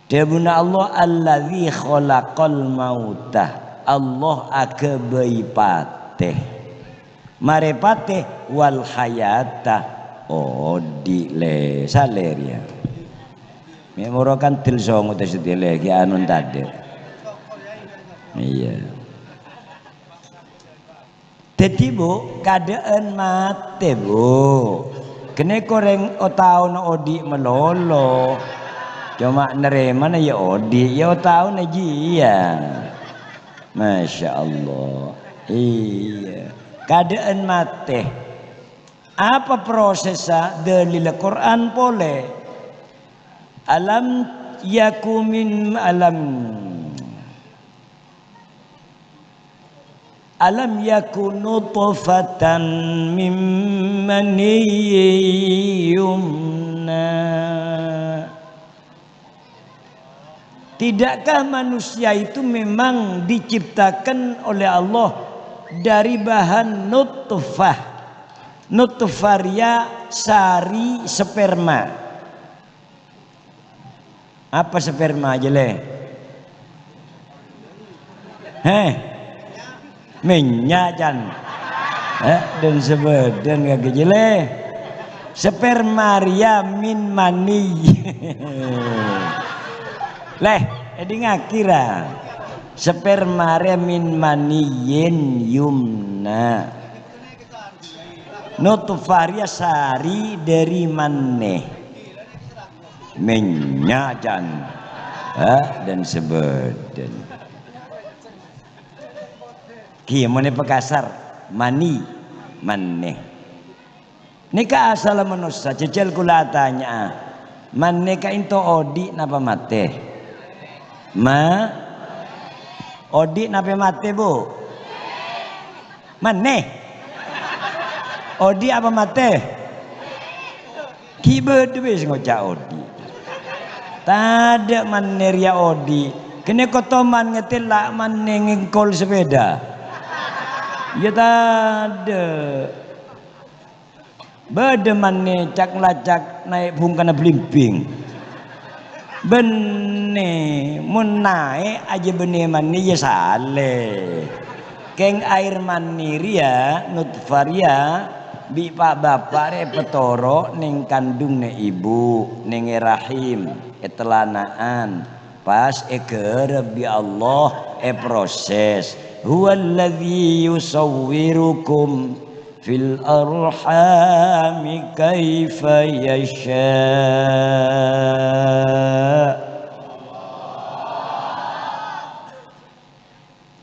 Dhâbuna Allah, "Allazi khalaqal mauta." Allah aghâbây patè. Marè patè, "Wal hayata." Odi' lè, salè rèya. Mè' moro kan dil songo tè sè dilè ghi' anon tadâ'. Iyâ. Dhâddhi, Bu, kaadâ'ân matè, Bu. Ghânèka orèng otaona odi' malolo. Coma narèmana ya odi', ya taona jiyâ. Masya Allah. Iyâ. Kaadâ'ân matè. Apa prosessa? Dalil Quran polè. Alam yaku min alam. Alam yaku nutfatan min maniyyin yumna. Tidakkah manusia itu memang diciptakan oleh Allah dari bahan nutfah? Nutfah rèya sari sperma. Apa sperma jâlè? Heh? Mènnya', can. Eh, dân sabâdân kakè jâlè. Sperma rèya min mani. Lè, èdingngaghi, ra. Sperma rèya min maniyyin yumna. Nutfah rèya sari dâri manè. Mènnya', can. Ha, dân sabâdân. Kèya mon èpakasar, mani, manè. Nèka asalla manossa, jhâjhâl kaulâ atanya'a. Manè ka'dinto odi' napa matè? Ma? Odi' napa matè, Bu? Manè. Odi' apa matè? Ghi' bâdâ bhâi sè ngoca' odi'. Tadâ' manè rèya odi'. Ghânèka toman ngatèla' manè ngèngkol sepeda. Iyâ tadâ'. Bâdâ manè cak-lacak naè' bhungkana blimbing. Bânnè, mon naè' ajâ bânnè manè, iyâ salè. Kèng aèr manè rèya, nutfah rèya, bi' pa'-bapa' rè èpatoro' neng kandungnga ibu, neng è rahim, è telana'an. Pas èghârâp bi' Allah, èproses. Huwallazi yusawwirukum fil arhami kaifa yasha.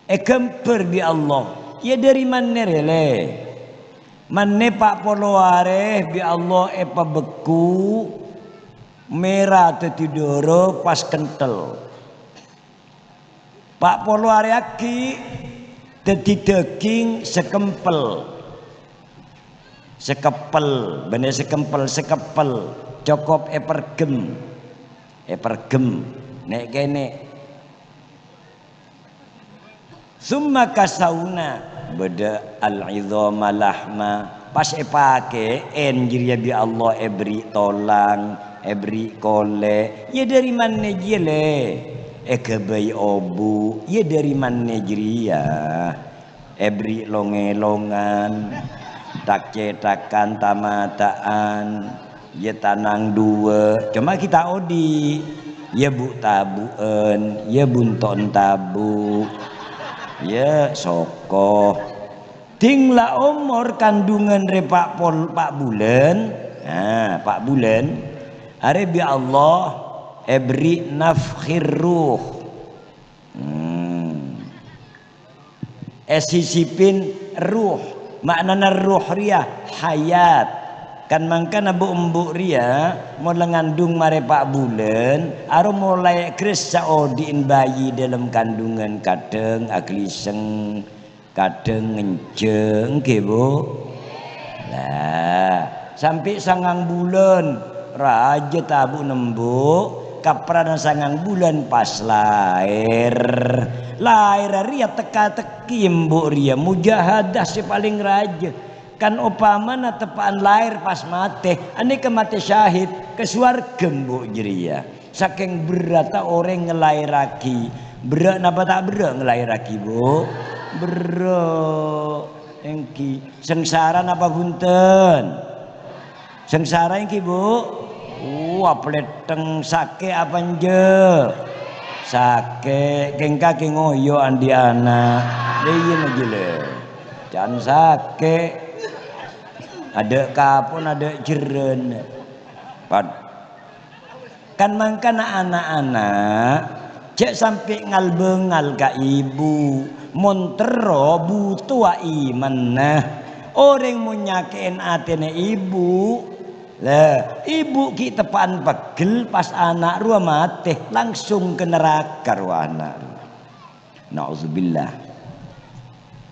Èghâmbhâr bi' Allah. Iyâ dâri manè rèya, lè. Manè pa' polo arè bi' Allah èpabekku, mèra dhâddhi dârâ pas kenthel. Pa' polo arè aghi' dhâddhi dâging sakempel. Sakempel, bânnè sakempel, sakempel. Cokop èperghem. Èperghem. Nè'-kènè'. Summa kasauna, bâdâ al-'idhama lahma, pas èpakè'èn jârèya bi' Allah èberri' tolang, èberri' kolè', iyâ dâri manè jiyâ, lè? Èghâbây obu', iyâ dâri manè jârèya. Èberri' long-èlongan, tak-cètakan, ta-mata'an. Iyâ tanang duwâ', coma ghi' ta' odi'. Iyâ bu'-tabu'ân, iyâ bunto'en tabu'. Iyâ soko. Ding la omor kandungan rè pa' pol-, pa' bulân. Nah, pa' bulân. Arè bi' Allah èberri' nafkhir ruh. Hmm. Èsisipin ruh, ma'nana ruh rèya hayat. Kan mangkana bu'-embu' rèya, mon la ngandung marè pa' bulân, aro molaè gressa odi'en bayi dâlem kandungan, kadhâng aglisseng, kadhâng ngenjhâng, èngghi, Bu? Lah, sampè' sangang bulân, rajâ tabu' nembu', kaprana sangang bulân pas laèr. Laèr rèya teka-teki embu' rèya, mujahadah sè palèng rajâ. Kan opamana teppa'an laèr pas matè, anèka matè syahid, ka sowarga embu' jârèya. Sakèng berrâtta orèng ngalaèrraghi. Berrâ' napa ta' berrâ' ngalaèrraghi, Bu? Berrâ'. Èngghi. Sangsara napa bhunten? Sangsara èngghi, Bu? Wah, plèthèng, sakè' apa enjâ'? Sakè', kèng kakè ngoyo andi' ana'. Lha iyâ, jâlâ. Can sakè'. Adâ' kapon, adâ' jherrâna. Pad- Kan mangkana ana'-ana', jhâ' sampè' ngal-bângal ka ibu, mon terro butowa imanna. Orèng mon nyakè'è atèna ibu, la, ibu ghi' teppa'an pegghel pas ana' rowa matè, langsung ka naraka rowa ana' rowa. Na'udzubillah.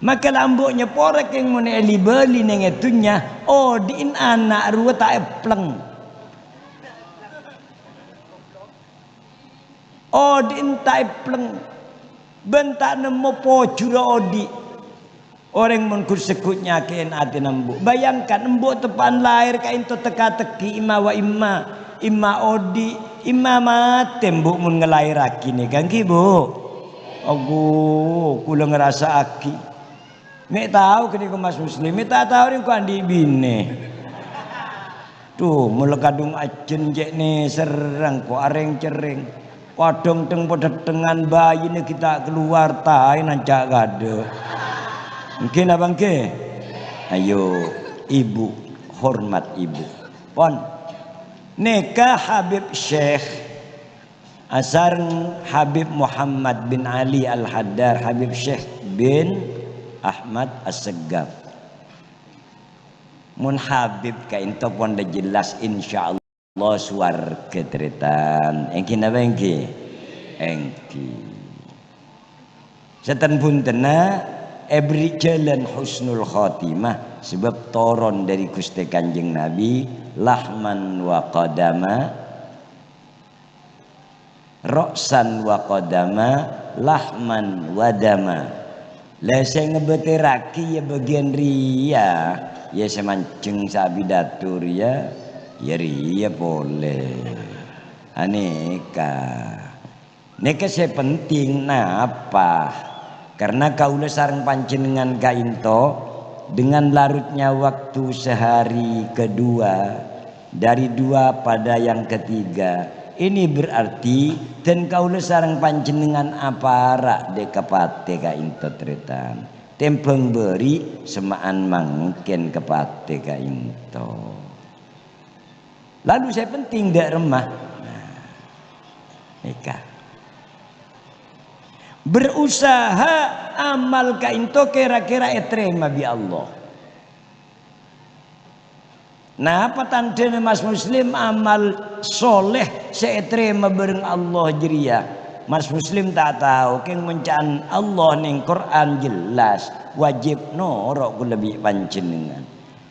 Maka la embu' nyapora kèng mon èli-bâli neng è dhunnya, odi'in ana' rowa ta' èplèng. Odi'in ta' èplèng, bân ta' nemmo pojhurra odi'. Orèng mon ghun segghut nyakè'è atèna embu'. Bayangkan, embu' teppa'an laèr ka'ènto teka-teki, imma wa imma, imma odi', imma matè embu' mon ngalaèrraghi nèka, ènggi, Bu? Aduh, kaulâ ngarasa'aghi. Mè' tao ghânèka Mas Muslim, mè' ta' tao rèng ko' andi' binè. Duh, mola kadhung ajân cè' nèserrang ko' arèng-cerrèng. Kadhâng teng-padhâttengngan bâjina ghi' ta' kalowar, taè nanca' kaadâ'. Ènggi napa ènggi? Ayo, ibu, hormat ibu. Pon. Nèka Habib Syekh asareng Habib Muhammad bin Ali Al-Haddad, Habib Syekh bin Ahmad As-Segaf. Mon Habib ka'ènto pon la jelas, insyaallah sowarghâ, tarètan. Ènggi napa ènggi? Ènggi. Sètan bhuntenna èberri' jhâlân husnul khotimah, sabâb toron dâri Ghustè Kanjeng Nabi, lahman wa qadama, ra'san wa qadama, lahman wa dama. La sè ngabâtèrraghi ya bâgiyân rèya, ya sè manjheng sè abidato rèya, ya rèya polè. Anèka. Nèka sè penting napa? Karena kaulâ sareng panjhennengngan ka'ènto, dengan larutnya waktu sehari kedua, dari dua pada yang ketiga, ini berarti dân kaulâ sareng panjhennengngan apara' dâ' ka patè ka'ènto, tarètan. Tèmbhâng bâri' semma'an mangkèn ka patè ka'ènto. Lalu sè penting dâ' remma. Nah, nèka. Berusaha amal ka'ènto kèra-kèra ètarèma bi' Allah. Napa tandhâna Mas Muslim amal soleh sè ètarèma bhâreng Allah jârèya? Mas Muslim ta' tao kèng mon ca'an Allah neng Qur'an jelas, wajib noro' kaulâ bi' panjhennengngan.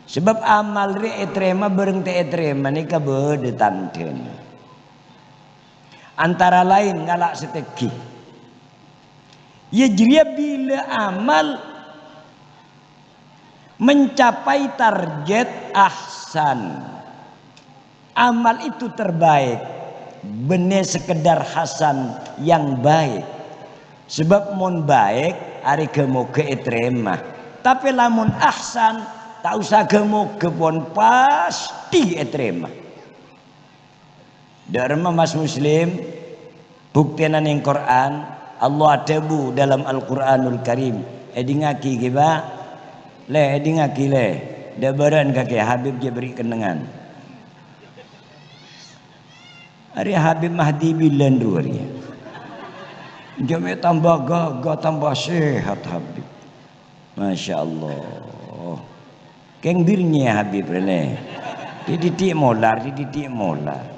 Sabâb amal rè ètarèma bhâreng ta' ètarèma nèka bâdâ tandhâna. Antara laèn ngala' satèngghi. Ya jârèya bilâ amal mencapai target ahsan. Amal itu terbaik, bânnè sekedar hasan yang baik. Sabâb mon baik, arè ghâ-moghâ ètarèma. Tapè lamon ahsan, ta' osa ghâ-moghâ pon pastè ètarèma. Dâ' remma Mas Muslim, buktèna neng Qur'an, Allah adhâbu dalam Al-Qur'anul Karim. Èdingngaghi, ghi, Pak? Lè, èdingngaghi, lè. Dâ' bârâ'ân kakè, Habib jhâ' bâri' kennengngan. Arè Habib Mahdi bilân rowa rèya. Jhâ' mè' tamba gâgâ, tamba sehat Habib. Masya Allah. Kèng birnyè Habib rènè. Dhi-, dhiddhi' molar, dhi-, dhiddhi' molar.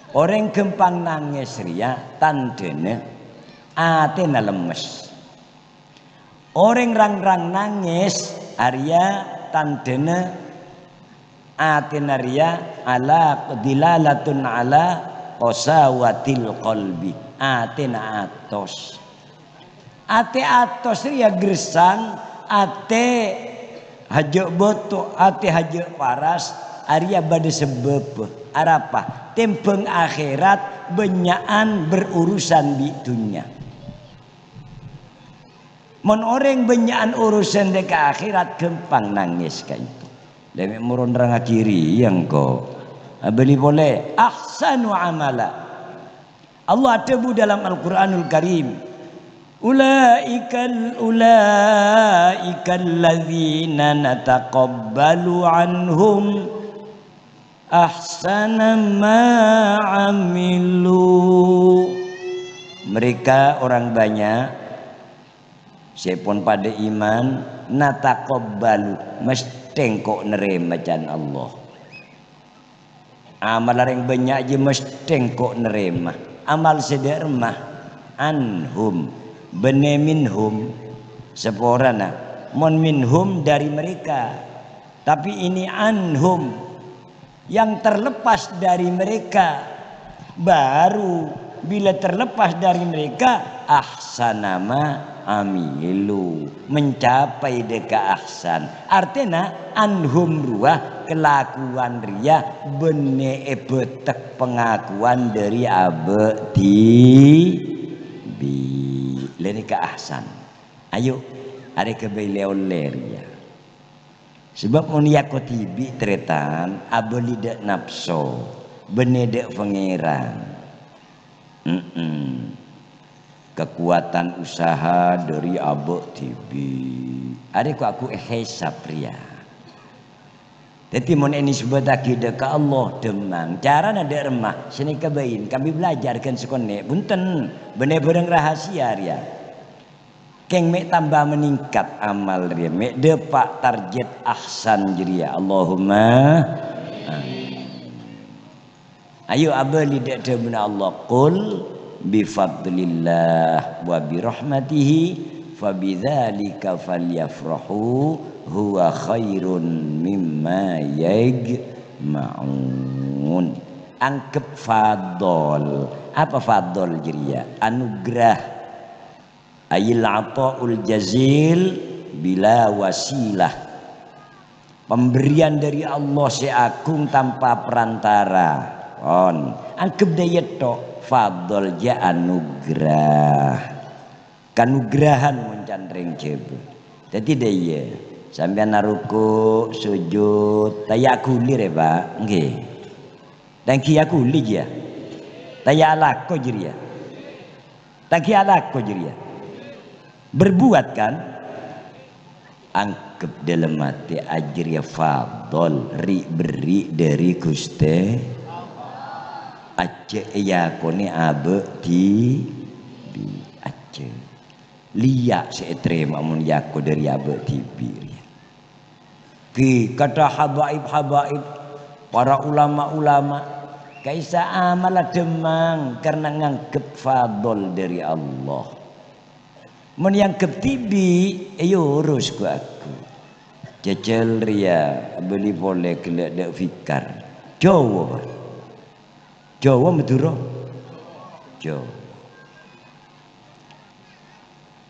Orèng ghâmpang nangès rèya tandhâna atèna lemmes. Orèng rang-rang nangès arèya tandhâna atèna rèya ala dilalatun ala qasawatil qalbi. Atèna atos. Atè atos rèya gersang, atè hajâ' bâto, atè hajâ' paras, arèya bâdâ sabâbbhâ. Arapa? Tèmbhâng akhèrat bânnya'an berurusan bi' dhunnya. Mon orèng bânnya'an urusan dâ' ka akhèrat, ghâmpang nangès ka'ènto. Lè mè' moro nerrangngaghi rèya engko'. Abâli polè, ahsanu amala. Allah adhâbu dalam Al-Qur'anul Karim, "Ulaikal, ulaikal ladzina nataqabbalu anhum." Ahsana ma amilu. Mereka orang banyak sè pon padâ iman, nataqabbalu, mesthè engko' narèma can Allah. Amal orèng bânnya' jiyâ mesthè engko' narèma. Amal sè dâ' remma, anhum, bânnè minhum, saporana. Mon minhum dari mereka. Tapi ini anhum, yang terlepas dari mereka. Baru bila terlepas dari mereka, ahsana ma amilu, mencapai dâ' ka ahsan. Artèna, anhum rowa kalakowan rèya bânnè èbâtek pangakowan dâri abâ' dhibi'. Lè nèka ahsan. Ayo, arè ghâbây lè-ollè rèya. Sabâb mon èako dhibi', tarètan, abâli dâ' napso, bânnè dâ' Pangèran. Mm-mm. Kakowadhân usaha dâri abâ' dhibi'. Arè ko' aku èhèsab rèya. Dhâddhi, mon ènèsbâttaghi dâ' ka Allah, dhâmmang. Carana dâ' remma, sanèka bâi, kaangghuy bhâlâjhâr ghân sakonè'. Bhunten, bânnè bhârâng rahasia rèya. Kèng mè' tamba meningkat amal rèya, mè' dâpa' target ahsan jârèya. Allahumma amin. Ayo abâli dâ' dhâbuna Allah, "Qul bi fadlillah wa bi rahmatihi fa bidzalika falyafrahu huwa khairun mimma yajma'un." Angghep fadl. Apa fadl jârèya? Anugerah. Ayil ata'ul jazil bila wasilah. Pemberian dari Allah sè agung tanpa perantara. Pon. Angghep dâ' iyâ tho, fadl jâ anugerah. Kanugrahan mon can rèng Jhâbâ. Dhâddhi dâ' iyâ, sampèyan aruku', sujud, taya' ghuli rè, Pak. Ngghi. Tèngghi aghuli jâ. Taya' alako jârèya. Tèngghi alako jârèya. Berbuat, kan? Angghep dâlem atè ajârèya fadl, ri'-berri' dâri Ghustè. Ajjhâ' èakonè abâ' dhibi', ajjhâ'. Lèya' sè ètarèma mon èako dâri abâ' dhibi' rèya. Ghi, kadhâ' habaib-habaib, para ulama-ulama, ka'issa' amalla dhâmmang karna nganggep fadl dâri Allah. Mon èanggep dhibi', èyorus ghu-lagghu. Jhâjhâl rèya, bâli polè ghellâ' dâ' Fikar. Jhâbâ, Pak. Jhâbâ Madhurâ? Jhâbâ.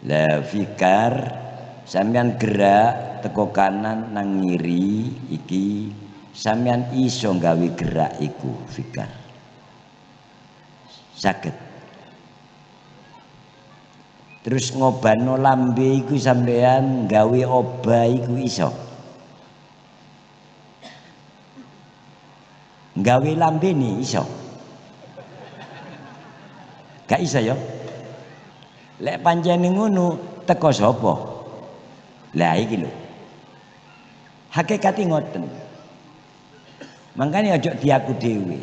La, Fikar, sampèyan gherak teko kanan nang ngèrè iki, sampèyan iso nggawè gherak iku, Fikar. Saghet. Terus ngobâno lambè iku sampèyan nggawè obâ iku iso. Nggawè lambèna iso? Gak iso, ya? Lek pancen ngono, teko sapa? Lah, iki lho. Hakikate ngoten. Mangkane aja diaku dhewe.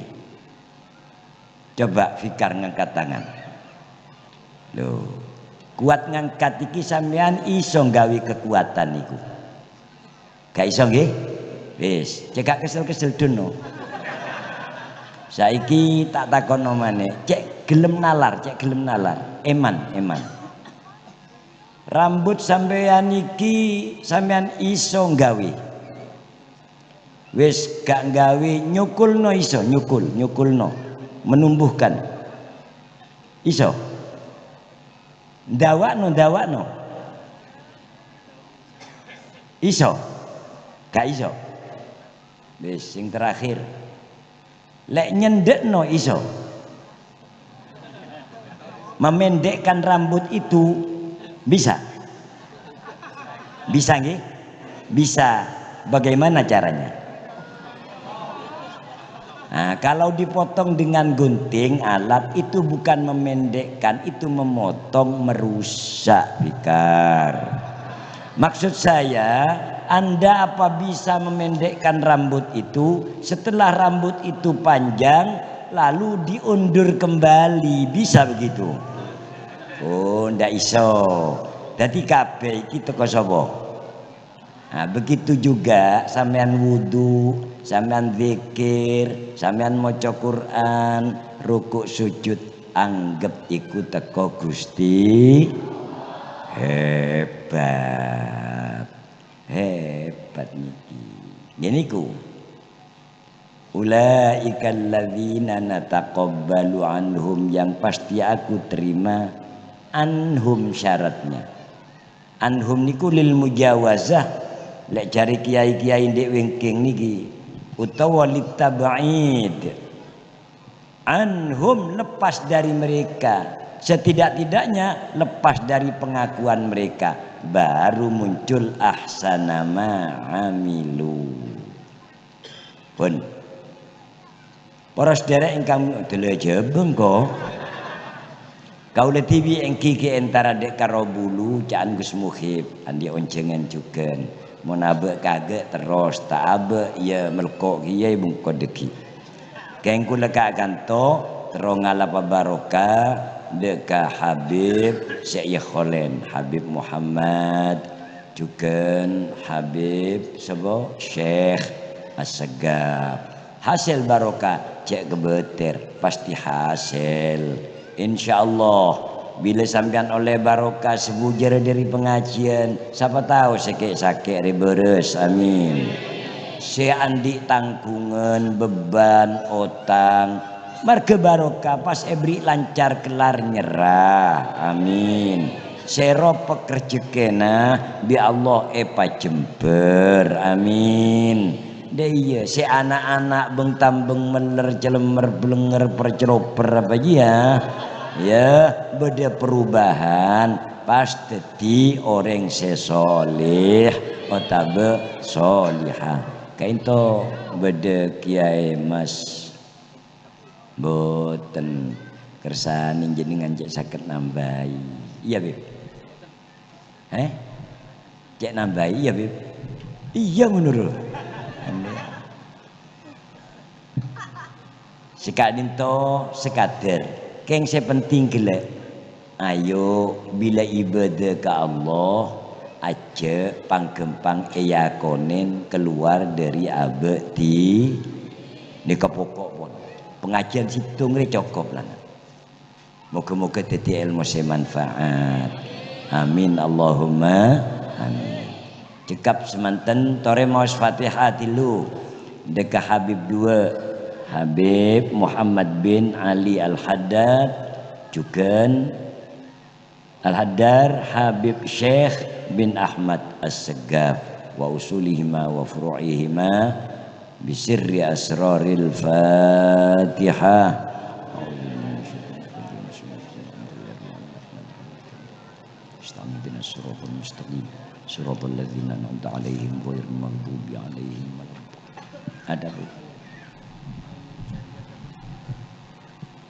Coba Fikar ngangkat tangan. Lho, kuat ngangkat iki sampeyan iso nggawe kekuatan niku? Gak iso nggih? Wis, cekak kesel-kesel dono. Saiki tak takono maneh, cek gelem nalar, cek gelem nalar. Eman, eman. Rambut sampeyan iki sampeyan iso nggawe? Wis gak nggawe, nyukulno iso, nyukul, nyukulno, menumbuhkan. Iso. Ndawakno, ndawakno. Iso. Gak iso. Wis, sing terakhir. Lek nyendekno iso. Memendekkan rambut itu bisa? Bisa, nggih? Bisa. Bagaimana caranya? Nah, kalau dipotong dengan gunting, alat, itu bukan memendekkan, itu memotong, merusak, Fikar. Maksud saya, Anda apa bisa memendekkan rambut itu, setelah rambut itu panjang, lalu diundur kembali? Bisa begitu? Oh, ndak iso. Dadi kabeh iki teko sapa? Nah, begitu juga sampean wudu, sampean zikir, sampean maca Quran, rukuk sujud, anggep iku teko Gusti. Hebat. Hebat niki. Ngene iku. "Ulaikal ladzina nataqabbalu anhum," yang pasti aku terima, "anhum" syaratnya. "Anhum" niku lil mujawazah, lek jari kiai-kiai ndek wengking niki, utawa lit tab'id. "Anhum" lepas dari mereka, setidak-tidaknya lepas dari pengakuan mereka, baru muncul "ahsana ma amilu." Pun. Para sadhârâ ingkang dela jabang ko. Kaula dhibi' enggi ghi' entara dek karo bulu ca'an Gus Muhib, andi' onjhângan jhughân. Mon abâ' kagâ' terros, ta' abâ' ya melko' kèya bungko dhâggi'. Kèng kaula ka kanto, terro ngalapa barokah dek ka Habib sè èyakholen, Habib Muhammad. Jhughân Habib sapa? Syekh Assegaf. Hasèl barokah, cè' kebâter, pasti hasèl. Insyaallah, bilâ sampèyan ollè barokah sabujârâ dhâri pangajiân, sapa tao sè kè'-sakè' rè bârâs. Amin. Sè andi' tanggungan, beban, otang, marghâ barokah pas èberri' lancar kellar nyerra. Amin. Sè ropek rejhekkèna bi' Allah èpajembhâr. Amin. Dâ' iyâ, sè ana'-ana' beng-tambeng meller, celemmer, blenger, perceloper apa jiyâ? Ya, bâdâ perubahan, pas dâddhi orèng sè sholèh otabâ sholèhah. Kaènto bâdâ Kèyaè Mas. Mboten. Kersanè jenengan cè' saged nambahi. Iyâ, Bib? Heh? Cè' nambahi, iyâ, Bib? Iyâ, ngono ro. Sè ka'dinto sakadâr. Kèng sè penting ghellâ'. Ayo, bilâ ibadah ka Allah, ajjhâ' pang-ghâmpang èakonèn kalowar dâri abâ' dhi-, nèka pokok pon. Pangajiân sèttong rè cokop la. Moghâ-moghâ dâddhi èlmo sè manfaat. Amin, Allahumma amin. Cekap semanten, torè maos Fatihah tilu. Dâ' ka Habib dua, Habib Muhammad bin Ali Al-Haddad, jhughân Al-Haddar Habib Syekh bin Ahmad As-Segaf wa usulihima wa furu'ihima bi sirri asraril Fatihah. Astaghfirullahaladzim. Siratal ladzina an'amta 'alaihim ghairil maghdubi 'alaihim waladdallin. Ada, Bu?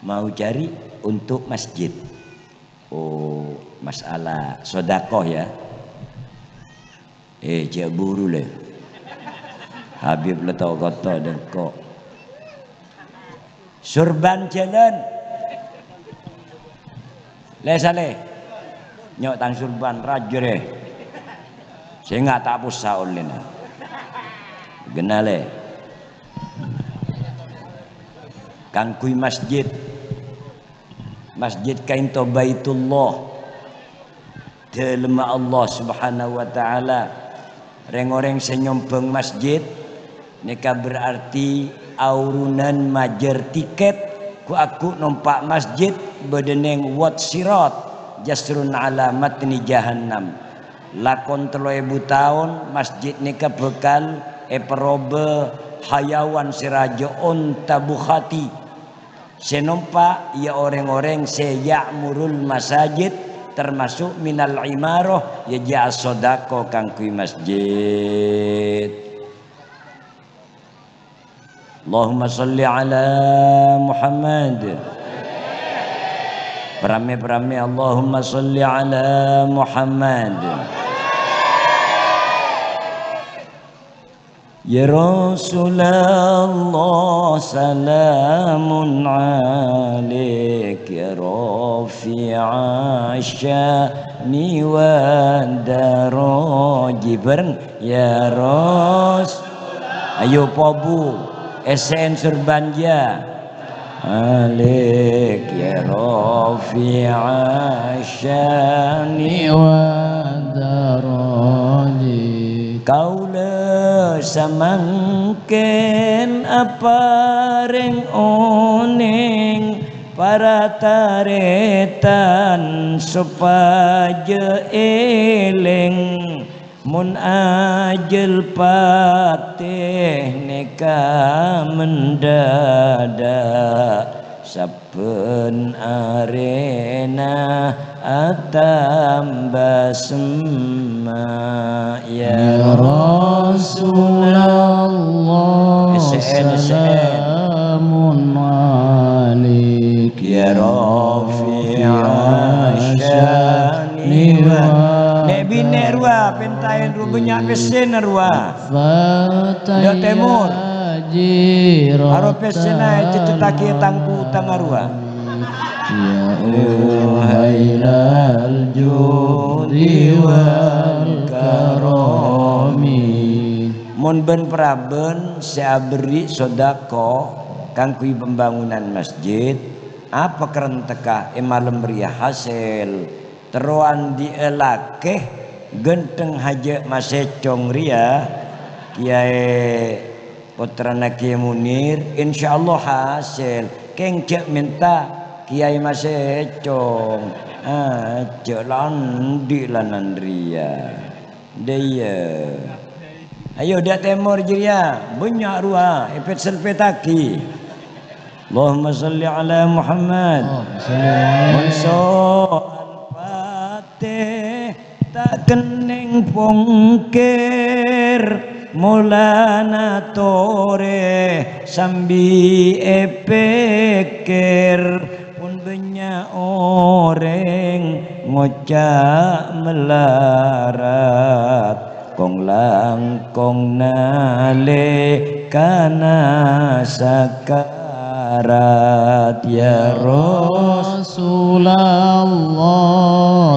Mau cari untuk masjid. Oh, masalah sodakoh ya. Eh, jhâ' buru lè. Habib la tao koto dengko. Surban jhâlân. Lè salè. Nyok tang surban rajâ rè. Sènga' ta' possa ollèna. Ghenna lè. Kaangghuy masjid. Masjid kaènto Baitullah. Dâlemma Allah Subhanahu wa Ta'ala. Rèng-orèng sè nyombhâng masjid nèka berarti aurunan majâr tikèt ghu-, agghu' nompa' masjid bâdâ neng Wad Sirat, jasrun 'ala matni jahannam. Lakon tello èbu taon masjid nèka bhâkal èparobâ hayawan sè rajâ onta bukhati. Sè nompa' iyâ orèng-orèng sè ya'murul masajid, termasuk minal imaroh, yâ jhâ' sodako kaangghuy masjid. Allahumma sholli ala Muhammad. Parame-parame, Allahumma sholli ala Muhammad. Ya Rasulullah, salamun alaik, ya rafi'asy syani wad daraji. Bareng, ya Ras-, ayo pobu, S N Surbanja. Alaik, ya rafi'asy syani wad daraji. Kaula samangkèn aparèng onèng para tarètan sopajâ èlèng. Mon ajâl patè nèka mendadak, sabbhân arèna atamba semma', ya Rasulullah. S N, S N. Salamun alaik, ya rafi'asy syani wa. Nè' binè' rowa, pèntaèn rowa, bânnya' pèssèna rowa. Dâ' tèmor. Aro pèssèna ècècèttaghi tang-kutang rowa. Ya uhailal judi wal karami. Mon bân-parabân sè aberri' sodako kaangghuy pembangunan masjid, apa kerrentèkka è malem rèya hasèl? Terro andi'â lakè ghântheng hajâ' masècong rèya, Kèyaè pottrana Kèyaè Munir, insyaallah hasèl. Kèng jhâ' mènta Kèyaè masècong. Ah, jhâ' la andi' lanan rèya. Dâ' iyâ. Ayo, dâ' tèmor jârèya, bânnya' rowa, èpèt-sèlpèttaghi. Allahumma shalli ala Muhammad. Allahumma shalli ala Muhammad. Mangso Al-Fatih ta' kennèng pongkèr, molana torè sambi èpèkkèr. Pon bânnya' orèng ngoca' malarat, kong-langkong nalèkana sakarat. Ya Rasulullah,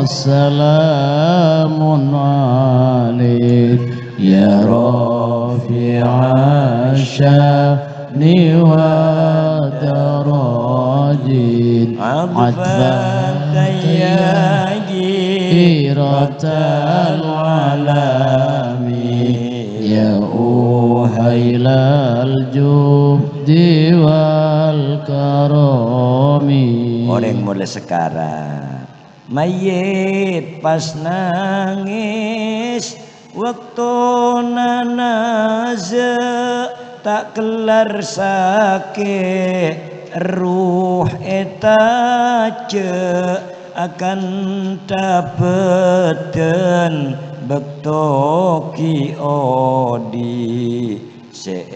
salamun alaik, ya rafi'asy syani wad darajat. Atfan ya jiratal alami, ya uhailal judi wal karami. Orèng molè sakarat. Mayyit pas nangès, waktona naza' ta' kellar sakè', erroh ètajâ' akantha bâdân bâkto ghi' odi'. Sè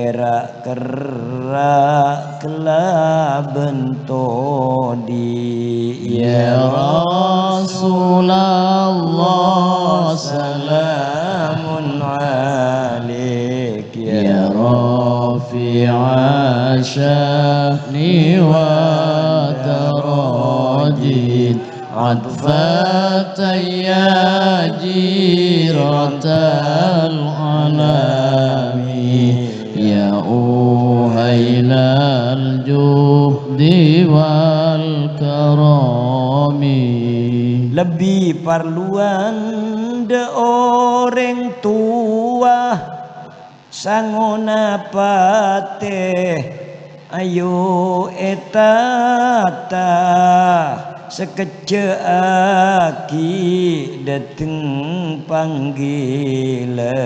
èra'-kerra' kalabân todi', ya Rasulullah, salamun alaik, ya rafi'asy syani wad darajat. Atfatan ya jiratal alami, ya uhailal judi wal karami. Lebbi parlowan dâ' orèng towa, sangona patè, ayo ètata, sakejjhâ'aghi dâteng panggilan,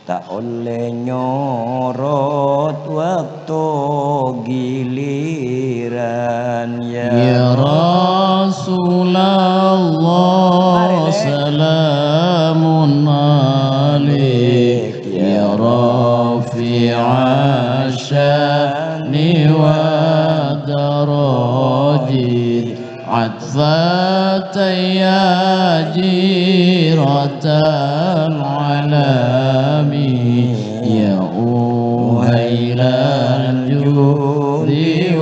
ta' ollè nyorot wak- to giliran, ya Rasulullah, salamun alaik, ya rafi'asy syani wad darajat. Atfatan ya jiratal alami,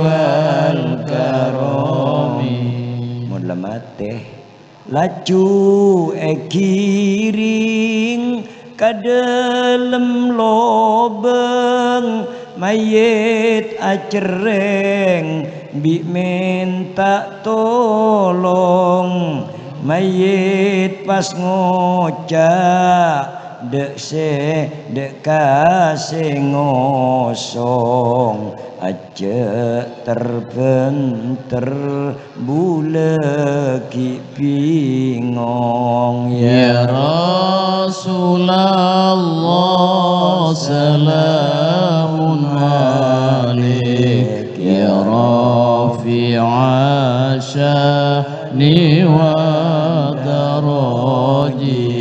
والكرم. Mon la matè, laju èghiring ka dâlem lobâng, mayyit acerrèng bi' mènta tolong, mayyit pas ngoca', dâ' sè, dâ' ka sè ngosong, ajjhâ' ter-bhânter bulâ ghi' bingong. Ya Rasulallah, salamun alaik, ya rafi'a sya'ni wa daraji.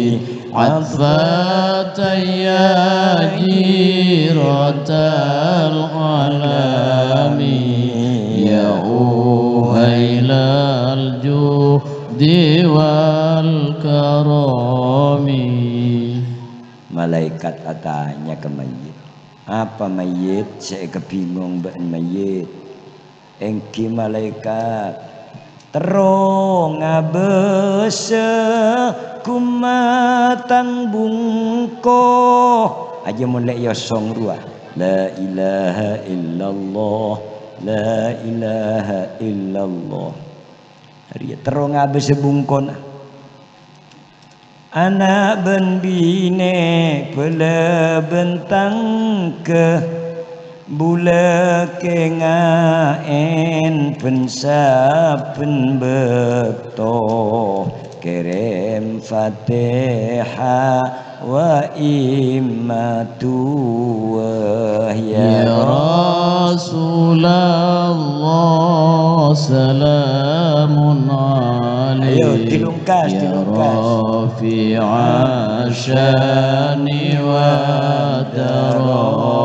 عفت يا جيرة العالم، يا أهيل الجود والكرم. Malaèkat atanya ka mayyit, "Apa mayyit sè èkabingong bâ'na mayyit?" Èngghi malaèkat, "Terro ngabâsa ghumatang bungko." Ajjhâ' mon lè' èosong rowa. La ilaha illallah, la ilaha illallah. Arèya terro ngabâsa bungkona. Ana' bân binè, bhâlâ bân tangghâ, bulâ kènga'èn bân sabbhân bâkto, kèrèm Fatihah wa imma du'a. Ya Rasulallah, salamun alaik. Ayo, dilungkas, ya dilungkas. Rafi'a sya'ni wa daraji.